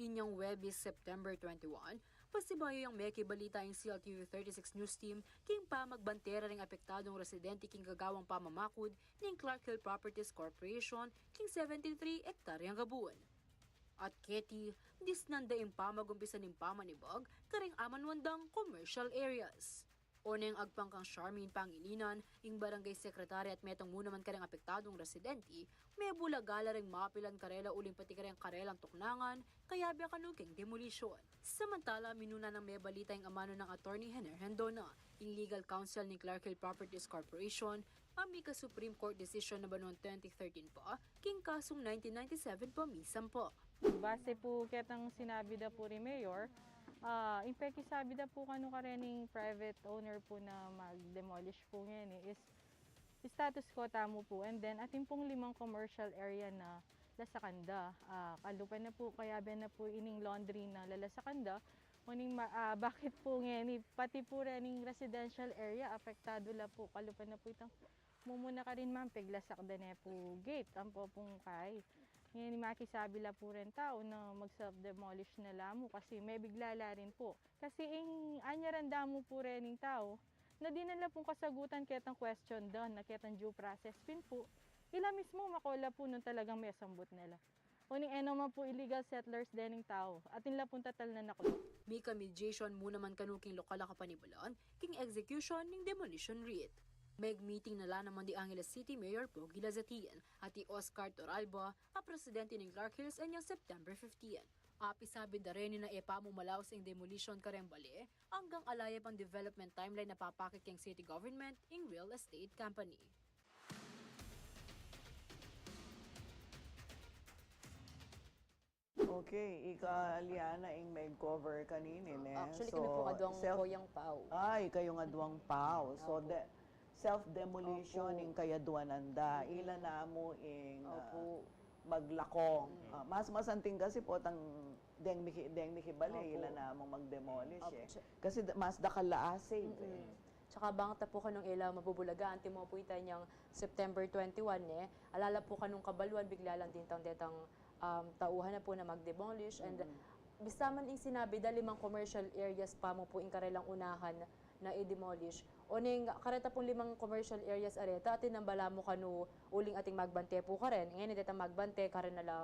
Inyang Huwebes, September twenty-one, pasibayu yang mekibalita ing C L T U thirty-six News Team king pamagbante reng apektadung residente king gagawang pamamakud ning Clark Hill Properties Corporation king seventy-three ektaryang gabun. At keti, disnan da ing pamag-umpisa ning pamanibag kareng amanuan dang commercial areas. Oneng agpang kang Charmaine Pangilinan, ing barangay secretary at metung mu naman kareng apektadung residente, mebulaga la reng mapilan karela uling pati kareng karelang tuknangan, kayabe kanu king demolition. Samantala, minuna nang mebalita ing amanu nang Attorney Henner Hendona, ing legal counsel ning Clark Hill Properties Corporation, a mika Supreme Court decision na banua twenty thirteen pa, king kasung nineteen ninety-seven pa misampa. Base pu ketang sinabi da pu ri Mayor, ah, ing pekisabi da pu kanu karening private owner pu na mag-demolish pu ngeni is status quo tamu pu. And then, atin pung limang commercial area na lasakan da. Ah, kalupa na pu, kayabe na pu ining laundry na lalasakan da. Uling ma-, ah, bakit pu ngeni, pati pu rening residential area, apektadu la pu. Kalupa na pu itang mumuna karin man, piglasak da ne pu gate, ampo pung kai. Ngeni makisabi la pu reng tau na mag-self-demolish na la mu kasi mebigla la rin pu. Kasi ing anyaran da mu pu rening tau, na dinan la pung kasagutan ketang question da, na ketang due process pin pu. Ila mismu makola pu nung talagang mesambut ne la. Uling e naman pu illegal settlers dening tau, atin la pung tatal na naklu. Mika mediation mu naman kanu king lokal a kapanibalan king execution ning demolition writ. Meg-meeting na la naman di Angeles City Mayor Pogi Lazatin at i Oscar Toralba, a presidente ning Clark Hills, inyang September fifteen. Apisabi da reni na e pa mu malaus ing demolition kareng bale anggang ala ya pang development timeline a papakit keng city government ing real estate company. Okay, ika Liana ing mag-cover kanini, ne? Actually, kami pu So, kadwang self- koyang pau. Ay, kayung adwang pau. So, Opo. de-, self-demolition Opo. ing kayadwanan da. Ila namu ing, ah, Opo. maglakong. Mm. Ah, mas masanting kasi potang deng miki-, deng mikibale, Opo. ila namung mag-demolish, Opo, eh. siya. Kasi da-, mas dakal la a save, eh. Mm-mm. Tsaka bang ta pu kanung ila mabubulaga, antimo pu ita inyang September twenty-one, eh. Ala la pu kanung kabaluan, bigla lang din tang detang, um, tauhan na pu na mag-demolish. And Mm-mm. bisa man ing sinabi da, limang commercial areas pa mu pu ing karelang unahan na i-demolish. Oneng kareta pung limang commercial areas a reta, atin nang balamu kanu uling ating magbante pu karen. Ngeni detang magbante, karen na la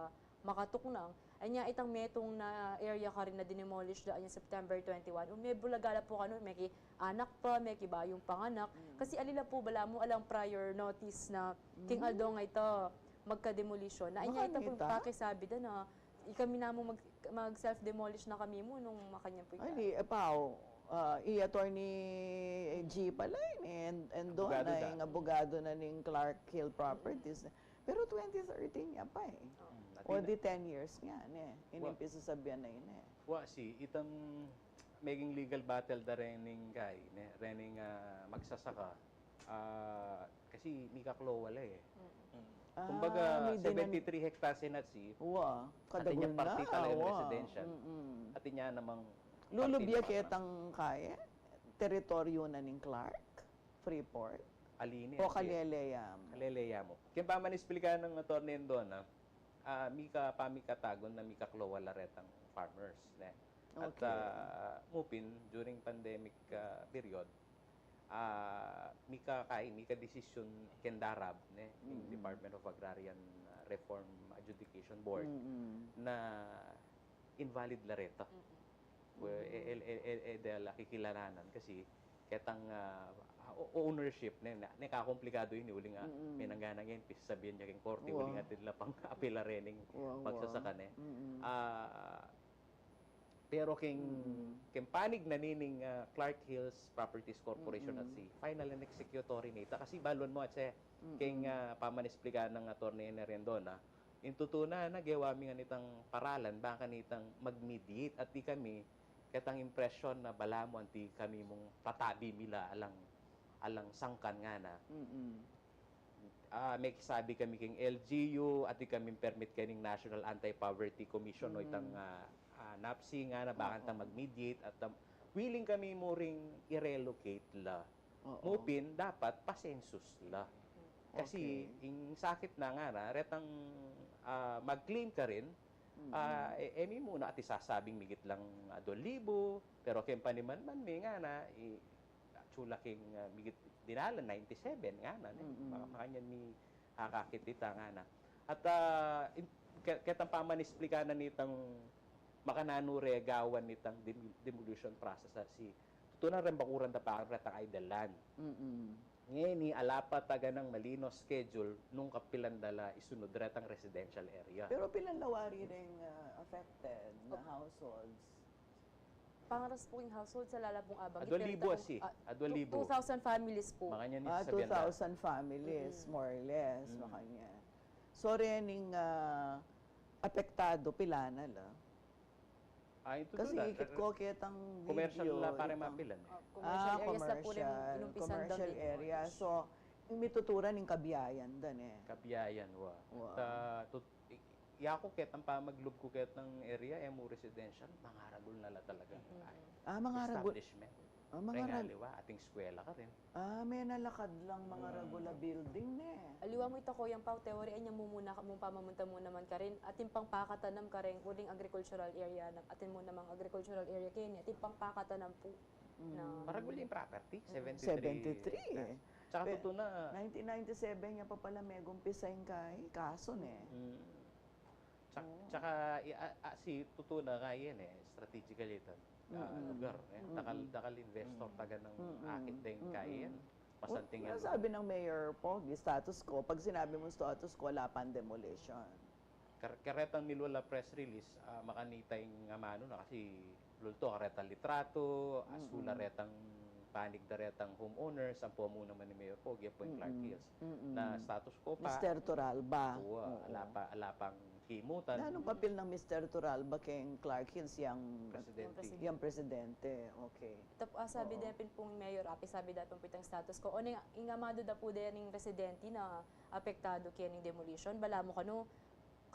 makatuknang. Anya itang metung na area karin na dinemolish da anya September twenty-one. Mebulaga la pu kanu, meki anak pa, meki bayung panganak. Mm. Kasi ali la pu balamu alang prior notice na king Mm. aldo nga ita magka-demolition. Na anya ita pu Makanita? pakisabi da na, ikami namu mag, mag-self-demolish na kami mu nung makanyan pu ita. Ay, di, e, pau, ah, i Attorney G pala, eh, and, and doon Abogado na, da. ing abogado na ning Clark Hill Properties. Pero twenty thirteen ya pa, eh. Mm, O, atin di ten years nga, ne? Wa- Inimpisa sabian na ini, eh. Wa, si, itang meging legal battle da rening kai, ne? Rening, ah, magsasaka. Ah, kasi mika-CLOA la, eh. Mm. Kumbaga, Ah, may dinan- seventy-three hectares na si Wa, at inya kadagul na, parti tala yung wa. residential. Mm-mm. At inya namang Lulubya parti namang ketang kaya, teritoryo na ning Clark, Freeport? Alini, O ati- kalele ya mu? Kalele ya mu. Keng pamanisplika nang Attorney Dona, ah, mika pamikatagun na mika-CLOA la retang farmers, ne? At, Okay. ah, mupin, during pandemic, ah, period, ah, mika kai, mika desisyon keng DARAB, ne? Ing Mm-mm. Department of Agrarian, ah, Reform Adjudication Board Mm-mm. na invalid la reta. Mm-mm. Well, e, e, e, e, e, de la kikilalanan kasi ketang, ah, o-, ownership, ne, na, ne, kakomplikado ini, uling, ah, Mm-mm. menanggana ngeni, pisasabian ya keng korte, Wa. uling atin la pang apela rening Wa, wa. magsasaka, ne. Mm-mm. Ah, pero keng, Mm-mm. keng panig na nining, ah, Clark Hills Properties Corporation Mm-mm. at si final and executory nita, kasi baluan mu at siya, Mm-mm. keng, ah, pamanisplika nang Attorney Enerendon, ah, Ing tutu na, na gewa mi ngan itang paralan, bang kanitang mag-mediate at ikami, ketang impresyon na balamu anti kami mung tatabi mi la alang, alang sangkan ngana. Mm-mm. Ah, mekisabi kami keng L G U, at ikaming permit kening National Anti-Poverty Commission o Mm. itang, ah, ah, NAPSI ngana, bang Oo. kantang mag-mediate at, um, willing kami mu ring i-relocate la. Oo. Mupin, dapat pa-census la. Kasi, Okay. ing sakit na ngana, retang, ah, mag-claim karin, Mm. ah, e, e mi mu na ati sasabing migit lang, ah, dua libu, pero keng panimanman mi ngana, i, atiu la keng, ah, migit dinalan, ninety-seven ngana, ne? Mm-mm. Maka-, makanyan mi akakit ita ngana. At, ah, in, ke-, ketang pamanisplika na nitang makananu re gawan nitang dem-, demolition process, ah, si Tutu na ren bakuran da pa retang idle land. Mm-mm. Ngeni, ala pa taganang malino schedule nung kapilan da la isunud retang residential area. Pero pilan la wari reng, ah, affected na Opo. households? Pangaras pu ing households, ala la pung abanggit. Adua libu, itang, asi, ah, adua libu. Two thousand families pu. Makanyan ni Ah, sabian da. two thousand families, Mm-mm. more or less, Mm. makanyan. So, rening, ah, apektado, pilan na la? Ah, ito Kasi doon, ikit ah, ko ketang commercial video, la, pare, itang mapilan, eh. Ah, commercial Ah, areas la pu rin commercial, inumpisan commercial daw area. Ni. So, mituturan ing kabiayan da, ne? Kabiayan, wa. Wa. At, ah, tut-, i-, yaku ketang pamaglub ku ketang area, e mu residential, mangaragul na la talaga. Mm. Ay, Ah, mangaragul. establishment. Ah, mangarag- Reng aliwa, ating eskwela karin. Ah, menalakad lang mangaragul a building, ne? Aliwa mu ita, Koyang Pau, teori, anya mu muna, mu pamamunta mu naman karin, atin pang pakatanam kareng uling agricultural area, na, atin mu namang agricultural area keni, atin pang pakatanam pu. Mm. Na Maragul ya ing property, Mm. seventy-three Seventy-three, eh. hectares. Tsaka tutu na, nineteen ninety-seven ya pa pala megumpisa ing kai-, kasu ne. Mm. Tsak-, tsaka, i-, a-, a-, si tutu na kai yan e, strategical ita, ah, lugar, e. Dakal, dakal investor taga nang akit deng kai yan. Masanting yan. Sabi ng Mayor Pogi, status quo. Pag sinabi mong status quo, ala pang demolition. Kar-, karetang milwal a press release, ah, makanita ing amanu na kasi lulto, karetang litratu, asula retang panig da retang homeowners, ampo mu naman ni Mayor Pogi, ampo ing Clark Hills. Na status quo pa. Mister Toralba. Ala pa, ala pang kimutan. Nanung papil nang Mister Toralba keng Clark Hills yang presidente? Yang presidente, okay. Tap-, ah, sabi da pin pung Mayor, api sabi da pin pu itang status quo. O ning, ing amanu da pu da ning residente na apektadu keni demolition, balamu kanu,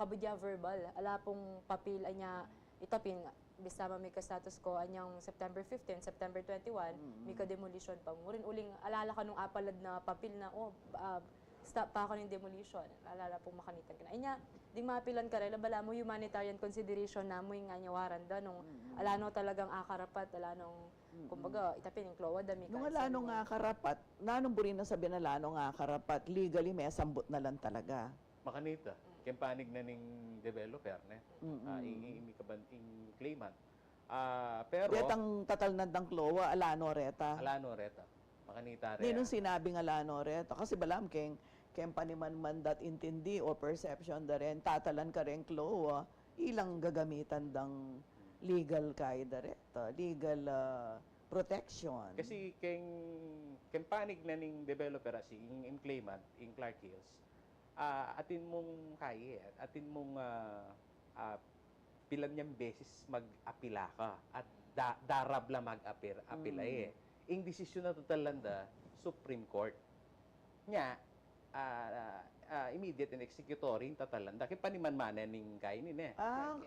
kabud ya verbal, ala pung papil, anya, ita pin, bista man mika status quo, anyang September fifteen, September twenty-one, mika demolition pa mu rin. Uling, ala la kanung apalad na papil na, o, ah, stop pa kanu ing demolition. Ala la pung makanita keni. Anya, ding mapilan karela, balamu humanitarian consideration na mu ing anyawaran da, nung ala no talagang akarapat, ala nung, kumbaga, ita pin ing CLOA da, mika. Nung ala nung akarapat, nanung buri nang sabian ala nung akarapat, legally, mesambut na lang talaga. Makanita. Keng panig na ning developer, ne? Ah, ing, ing, ing kaban-, ing claimant. Ah, pero detang tatalnan dang CLOA, ala no reta. Ala no reta. Makanita re. Ninung sinabing ala no reta. Kasi balamu keng, keng paniman man dat intindi o perception da rin, tatalan kareng CLOA, ilang gagamitan dang legal kai da reta, legal, ah, protection. Kasi keng, keng panig na ning developer, asi, ing, ing claimant, ing Clark Hills, ah, atin mung kai, atin mung, ah, ah, pilan yang beses mag-apila ka at da-, darab la mag-apir-, apila e. Ing desisyon na tatalan da, Supreme Court. Nya, ah, ah, immediate and executory ing tatalan da. Keng paniman man ning kai ini, ne? Ah,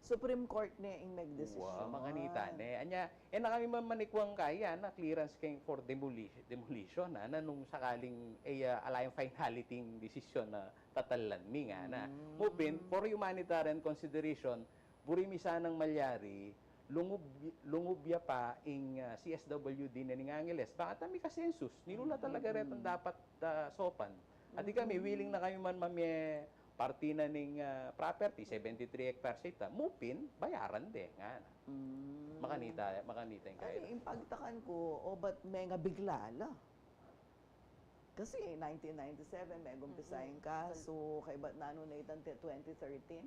Supreme Court ne ing megdesisyon. Wa, makanita ne. Anya, e na kami man manikwang kai, ah, na clearance keng for demoli-, demolition, ah, na nung sakaling, e, ah, ala yang finality ing desisyon na tatalan mi ngana. Mu pin, for humanitarian consideration, buri mi sanang malyari, lungub, lungub ya pa ing, ah, C S W D na ning Angeles. Bakanta mika-census, nilu la talaga retang dapat, ah, saupan. At ikami, willing na kami man mamie parti na ning, ah, property, seventy-three hectares ita. Mu pin, bayaran de, ngana. Makanita, makanita ing kai. Ay, ing pagtakan ku, o ba't mengabigla la? Kasi nineteen ninety-seven, megumpisa ing kasu, kaybat nanu na itang twenty thirteen?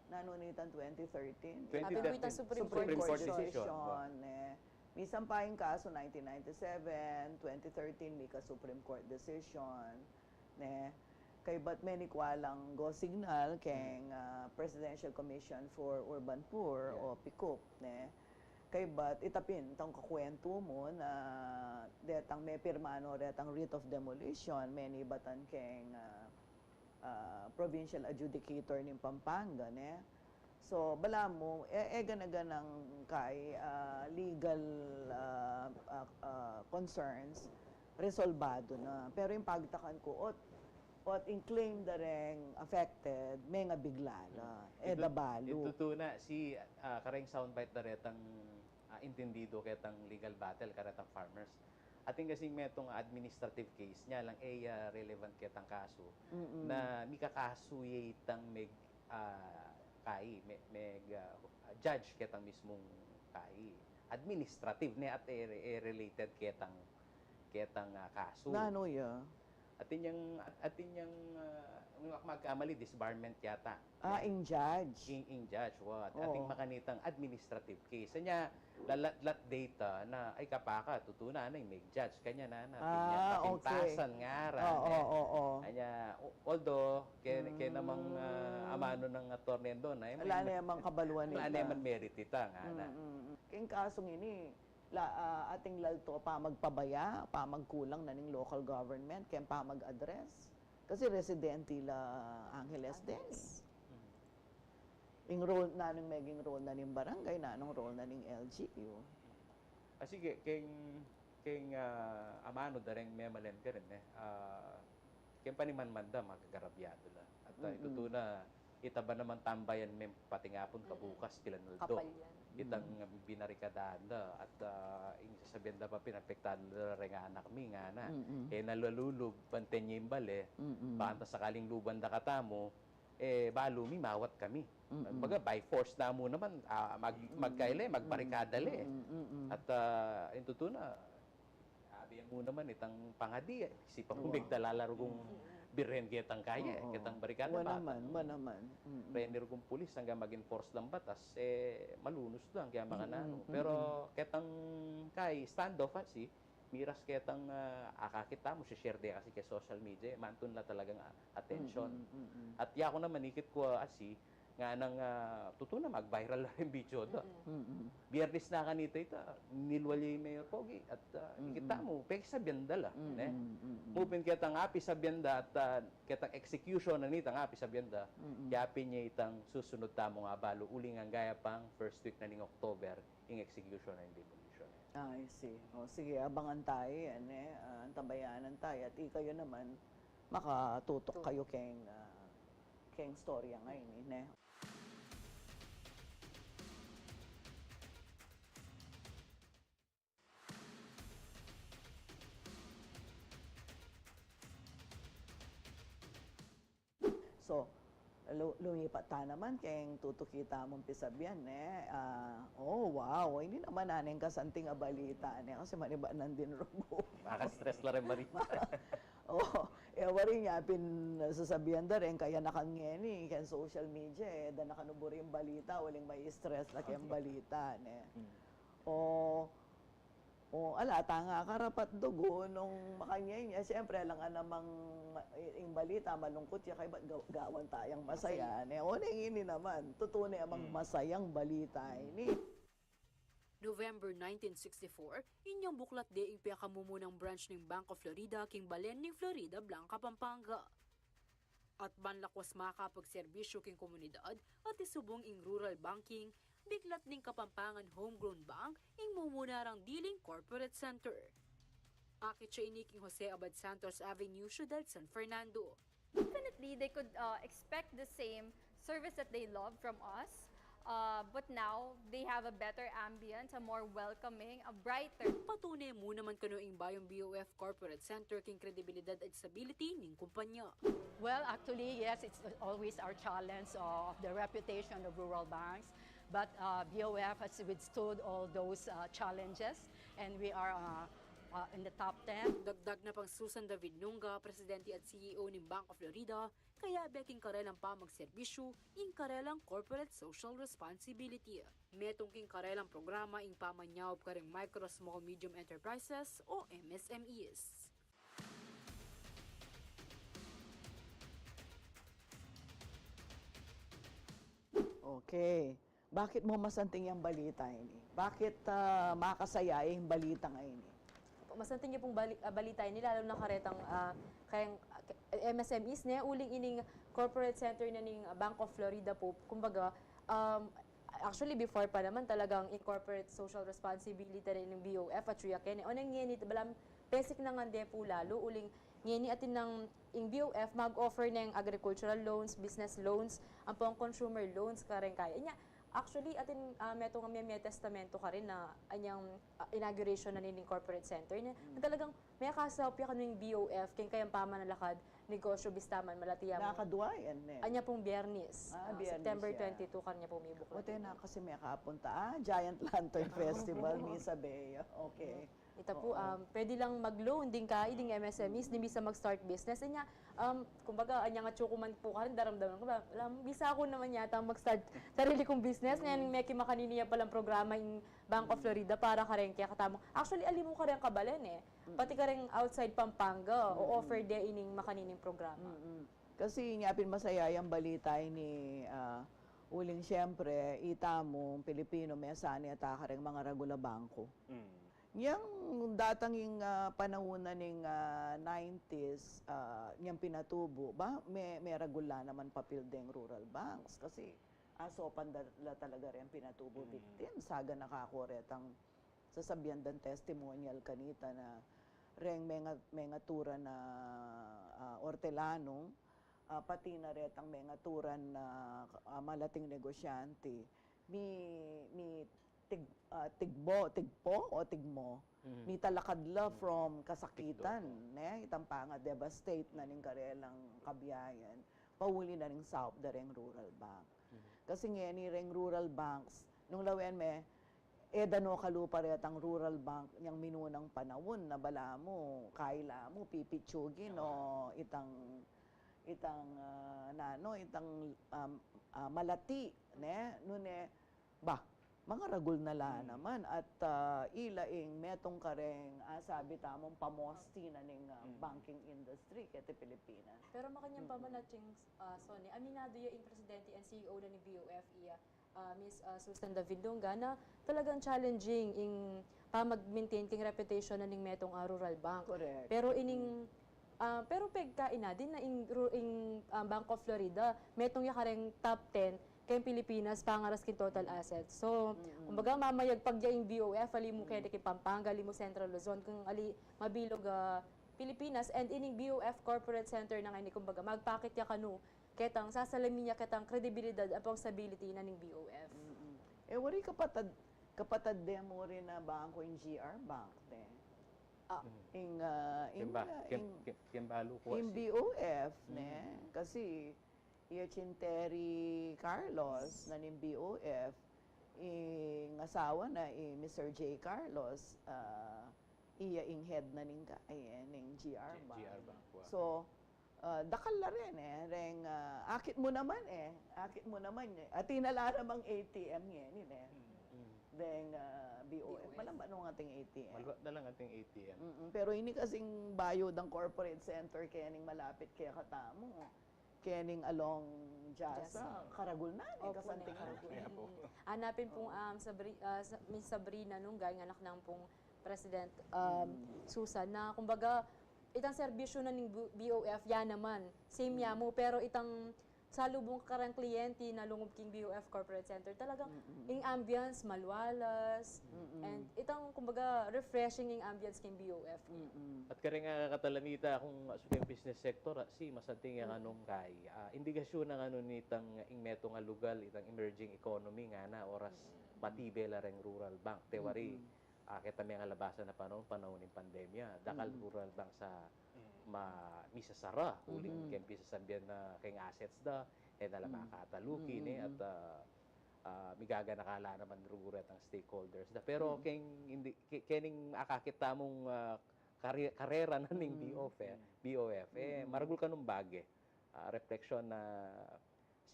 Nanu na itang twenty thirteen? Twenty thirteen. Supreme Court decision, e. Misan pa ing kasu nineteen ninety-seven, twenty thirteen, mika Supreme Court decision, ne? Kaybat menikwa lang go signal keng, ah, Presidential Commission for Urban Poor o PCUP, ne? Kaybat, ita pin, itang kakuwentu mu na detang mepirma no retang writ of demolition, menibatan keng, ah, ah, provincial adjudicator ning Pampanga, ne? So, balamu, e, e gana-ganang kai, ah, legal, ah, ah, ah, concerns, resolbadu na. Pero ing pagtakan ku, ot, ot ing claim da reng affected, mengabigla la. E da balu. Ing tutu na, si, ah, kareng soundbite da retang, ah, intindido ketang legal battle, karetang farmers. Atin kasing metung administrative case, nya lang, e ya relevant ketang kasu. Na mikakasu ya itang meg, ah, kai, me-, meg, ah, judge ketang mismung kai. Administrative ne at e, e related ketang, ketang, ah, kasu. Nanu ya? Atin yang, atin yang, ah, kung aku magkamali, disbarment yata. Ah, ing judge. Ing, ing judge, wa. Atin makanitang administrative case. Anya, lalatlat data na, ay, kapaka, tutu na, na, ing meg judge. Kanya na, na, ah, okay. Pintasan nga ra, oo, eh. Oo, oo. Anya, o-, although, kaya, kaya namang, ah, amanu nang attorney doon, ay, ala na mang kabaluan ita. Ala na mang merit ita, nga na. Mm, mm, mm. Keng kasung ini, la, ah, atin lalto pamagpabaya, pamagkulang na ning local government, keng pamag-address. Kasi residente la Angeles din. Ing role, nanung meging role na ning barangay, nanung role na ning L G U. Kasi ke-, keng, keng, ah, amanu da reng memalem karin, eh. Ah, keng paniman man da, magagarabyadu la. At, ah, itutu na, Ita ba naman tambayan me pati ngapun kabukas, kilan aldo. Kapal yan. Itang binarikadaan da at, ah, ing sasabian da pa pin, apektadu la reng anak mi, ngana. E, nalalulub, panten ya ing bale, banta sakaling luban da katamu, e, balu mi, mawat kami. Baga, by force na mu naman, ah, mag-, magkaila, magbarikada la, e. At, ah, ing tutu na, abi mu naman itang pangadi, e. Sipa mu, migdala la rugong birhen ketang kaya, e, ketang barikada. Wa naman, wa naman. Reni rugong pulis, anggang mag-enforce lang batas, e, malunus lang kaya mga nanu. Pero ketang kay standoff, ah, si, miras ketang, ah, akakit tamu, si-share de kasi keng social media, e, mantun la talagang, ah, atensyon. At yaku naman, ikit ku, ah, asi, nganang, ah, tutu na, mag-viral la ring video da. Biernes na kanita ita, nilwal ya i Mayor Pogi, at, ah, ikit tamu, pekisabian da la, ne? Mu pin ketang apisabian da, at, ah, ketang execution na nitang apisabian da, kaya pin ya itang susunud tamung abalu, uling anggang ya pang first week na ning October, ing execution na ning demolition. I see. O, sige, abangan tayo yan, e. Ah, antabayanan tayo. At ikayo naman, makatutok kayo keng, ah, keng storya ngeni, ne? So, lu-, lumipat ta naman keng tutuki tamung pisabian, ne? Ah, oh, wow, ini naman aneng kasanting a balita, ne? Kasi manibanan din rugu. Maka-stress la ring balita. Oh, e, wari nya pin sasabian da reng kayanakan ngeni keng social media, e, da na kanu buri ing balita, uling ma-stress la keng balita, ne? O, o, ala, tanga karapat dugu nung makanyan ya. Siyempre, alang anamang ma-, ing balita, malungkut ya, kaybat ga-, gawan tayang masaya, ne? O, neng ini naman, tutu ne mang masayang balita ini. November nineteen sixty-four, inyang buklat de ing pekamumunang branch ning Bank of Florida king balen ning Floridablanca, Pampanga. At ban lakwas makapagserbisyu king komunidad at isubung ing rural banking, biklat ning Kapampangan Homegrown Bank ing mumuna rang diling corporate center. Akit ya ini king Jose Abad Santos Avenue, Ciudad San Fernando. Definitely, they could, uh, expect the same service that they love from us, uh, but now they have a better ambience, a more welcoming, a brighter. Patune mu naman kanu ing bayung B O F Corporate Center king kredibilidad at stability ning kumpanya. Well, actually, yes, it's always our challenge, uh, of the reputation of rural banks. But, uh, B O F has withstood all those, uh, challenges, and we are, uh, uh, in the top ten. Dagdag na pang Susan David Nunga, presidente at C E O ning Bank of Florida, kayabe king karelang pamagserbisyu ing karelang corporate social responsibility. Metung king karelang programa ing pamanyaup karing micro, small, medium enterprises o M S M Es. Okay. Bakit mu masanting yang balita ini? Bakit, ah, makasaya yang balita ngeni? Masanting ya pung bali-, ah, balita ini, lalu na karetang, ah, kayang, ah, M S M Es, ne, uling ining corporate center na ning Bank of Florida pu, kumbaga, um, actually, before pa naman talagang ing corporate social responsibility na ning B O F at Tria Kene. O nang ngeni, balang pesik na ngan de pu lalu, uling ngeni atin nang ing B O F mag-offer neng agricultural loans, business loans, ampong consumer loans, kareng kaya. Inya, actually, atin, ah, metung a me-, me-testamento karin na anyang, ah, inauguration na ning corporate center. Na, na talagang mekasaup ya kanu ing B O F keng kayang pamanalakad negosyo bista man malati ya mu. Nakadwa yan, ne? Anya pung Biyernes, ah, ah, Biyernes, September twenty-two, kanya pung mibuklat. Wate na kasi mekapunta, ah, Giant Lantern Festival, Misa Bea. Okay. Ita pu, um, pwede lang mag-loan ding kai ding M S M Es, ding bisa mag-start business. Anya, um, kumbaga, anya nga atsu ku man pu karin, daramdaman ku, alam, bisa ku naman yata mag-start sarili kung business. Ngayon, meki makanini ya palang programa ing Bank of Florida para kareng kekatamu. Actually, ali mu kareng kabalen, e. Pati kareng outside Pampanga, o-offer de ining makanining programa. Kasi inya pin masaya yang balita ini, ah, uling siyempre, itamu, Pilipino, mesanay ta kareng mangaragul a bangko. Yang datang ing, ah, panaun na ning, ah, nineties, ah, yang pinatubu, ba, me-, meragul la naman papil deng rural banks kasi asopan da la talaga reng pinatubu victim, sagan na kaku retang sasabian dang testimonial kanita na reng menga-, mengatura na, ah, ortelanong, Ah, pati na retang mengaturan na, ah, malating negosyante, mi, mi tig-, ah, tigbo, tigpo o tigmo, mitalakad la from kasakitan, ne? Itang panga-devastate na ning karelang kabiayan, pauli na ning saup da reng rural bank. Kasi ngeni reng rural banks, nung lawen me, e da no kalupa retang rural bank neng minunang panaun na balamu, kaila mu, pipitsugin o itang, itang, ah, nanu, itang, um, ah, malati, ne? Nune, ba, mangaragul na la naman at, ah, ila ing metung kareng, ah, sabi tamung pamosti na ning, ah, banking industry keti Pilipinas. Pero makanyan pa man, Atsing, ah, Sonny, aminadu ya ing presidente and C E O na ning B O F, iya, ah, Miss, ah, Susan David Lunga, na talagang challenging ing pamag-maintain king reputation na ning metung, ah, rural bank. Correct. Pero ining, ah, pero pegkainadin na ing ru-, ing, ah, Bank of Florida, metung ya kareng top ten keng Pilipinas pangaras king total assets. So, kumbaga, mamayagpag ya ing B O F, ali mu keti king Pampanga, ali mu Central Luzon, kung ali mabilug, ah, Pilipinas, and ining B O F Corporate Center na ngeni, kumbaga, magpakit ya kanu ketang sasalamin ya ketang kredibilidad ampong stability na ning B O F. E, wari kapatad, kapatad de mu rin na bangko ing G R Bank, ne? Ah. Ing, ah, ing, Kemba, ah, kem-, ing, kem-, kembalu ku ing asi. B O F, ne? Kasi iya cin Terry Carlos na ning B O F, ing asawa na i Mister J Carlos, ah, iya ing head na ning ka-, eh, ning G R G-, Bank. G R Bank, wa. So, ah, dakal la rin, e. Reng, ah, akit mu naman, e. Akit mu naman, e. Atin na la namang A T M ngeni, e. Reng, ah, B O F. B O F. Malambat nung ating A T M. Malambat na lang ating A T M. Mm-mm. Pero ini kasing bayu dang corporate center kening malapit kekatamu, kening along Jasa, Jasa. Karagul na, e. Opo, kasanting ne. Karagul. Kaya po. Mm. Anapin pung, um, Sabri-, ah, sa-, Miss Sabrina Nungga, ing anak nang pung President, um, Susan, na kumbaga, itang serbisyu na ning B-, B O F, ya naman, same ya mu, pero itang salubung kareng kliyente na lungub king B O F Corporate Center, talagang ing ambience, malualas, and itang, kumbaga, refreshing ing ambience king B O F. At kareng, ah, katalanita, kung, ah, sa business sector, ah, si masanting ya kanung kay, ah, indikasyun na kanu nitang ing metung a lugal, itang emerging economy ngana, oras matibe la reng rural bank. Te wari, ah, keta meng alabasan a panaun, panaun ning pandemya, dakal rural bank sa ma-, misasara, uling keng pisasabian na keng assets da, e na la makataluki, ne, at, ah, ah, migaganaka la naman ruguru itang stakeholders da. Pero keng, hindi, ke-, kening akakit tamung, ah, kare-, karera na ning B O F, e, B O F, e, maragul kanung bage, ah, refleksyon na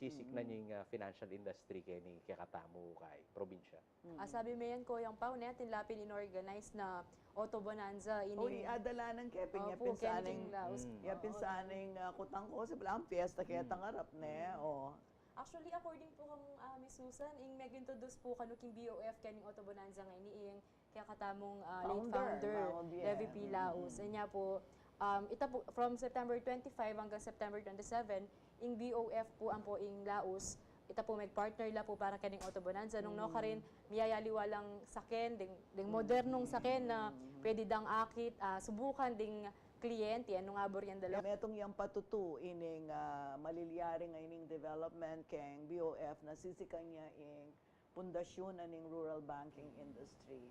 sisik na ning, ah, financial industry keni kekatamu kay probinsya. Ah, sabi me yan, Koyang Pau, ne, atin la pin in-organize na Auto Bonanza ini. Uy, adala nang keping, ya pin sana ing, ya pin sana ing, ah, kutang ku, kasi balamu piyesta ketang arap, ne? O. Actually, according pu kang, ah, Miss Susan, ing mag-introduce pu kanu king B O F kening Auto Bonanza ngeni, ing kekatamung, ah, late founder, Levi P. Laus. Anya pu, um, ita pu, from September twenty-five hanggang September twenty-seven, ing B O F pu ampo ing Laus, ita pu, mag-partner la pu para kening Auto Bonanza. Nung nukarin, miyayaliwa lang saken, deng, deng modernung saken na pwede dang akit, ah, subukan ding kliyente, nung abur yang dalawa. Metung yang patutu ining, ah, malilyaring a ining development keng B O F na sisikan ya ing pundasyun na ning rural banking industry.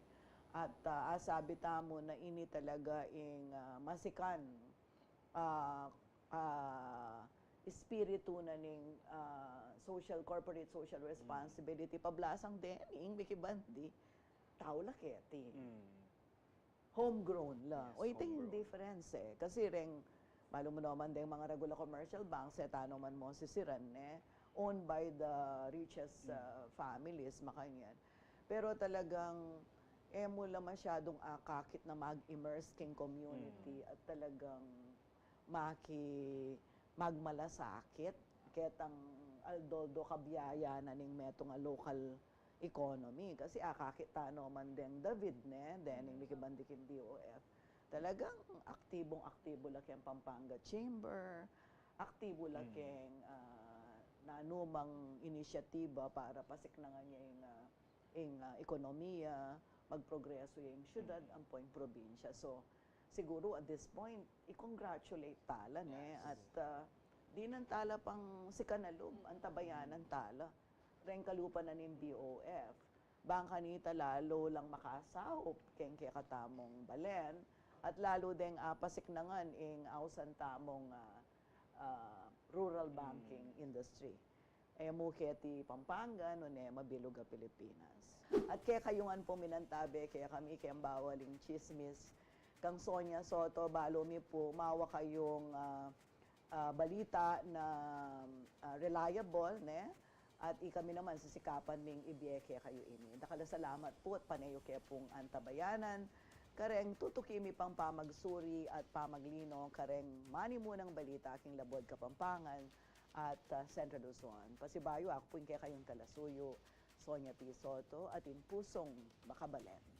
At, ah, asabi tamu na ini talaga ing, ah, masikan, ah, ah, espiritu na ning, ah, social, corporate social responsibility. Pablasang deni, ing mikibandi, tau la keti. Homegrown la. Yes, homegrown. O, ita ing difference, e. Kasi reng, malu mu naman deng mangaragul a commercial banks, e, tano man mu sisiran, e, owned by the richest, ah, families, makanyan. Pero talagang, e mu la masyadung akakit na mag-immerse king community at talagang maki-, magmalasakit ketang aldo-aldo kabiayan na ning metung a local economy. Kasi akakit tano man deng David, ne, dening mikibandi king B O F. Talagang aktibong-aktibo la keng Pampanga Chamber, aktibo la keng, ah, nanumang inisyatiba para pasiknangan ya ing, ah, ing, ah, ekonomiya, magprogreso ya ing syudad, ampo ing probinsya. So, siguru at this point, i-congratulate tala, ne? Yes. At, ah, Dinan tala pang sikanalub, antabayanan tala. Reng kalupa na ning B O F. Bang kanita lalu lang makasaup keng kekatamung balen, at lalu deng apasiknangan ing ausan tamung, ah, ah, rural banking industry. E mu keti Pampanga, nune mabilug a Pilipinas. At kekayu ngan pu minantabe kekami, keng bawal ing chismis kang Sonia Soto, balu mi pu mawa kayung, ah, ah, balita na, ah, reliable, ne? At ikami naman sisikapan ming ibie kekayu ini. Dakal a salamat pu at pane yu ke pung antabayanan kareng tutuki mi pang pamagsuri at pamaglino kareng manimunang balita king labuad Kapampangan at, ah, Central Luzon. Pasibayu, aku pu ing kekayung talasuyu, Sonia P. Soto, atin pusung makabalen.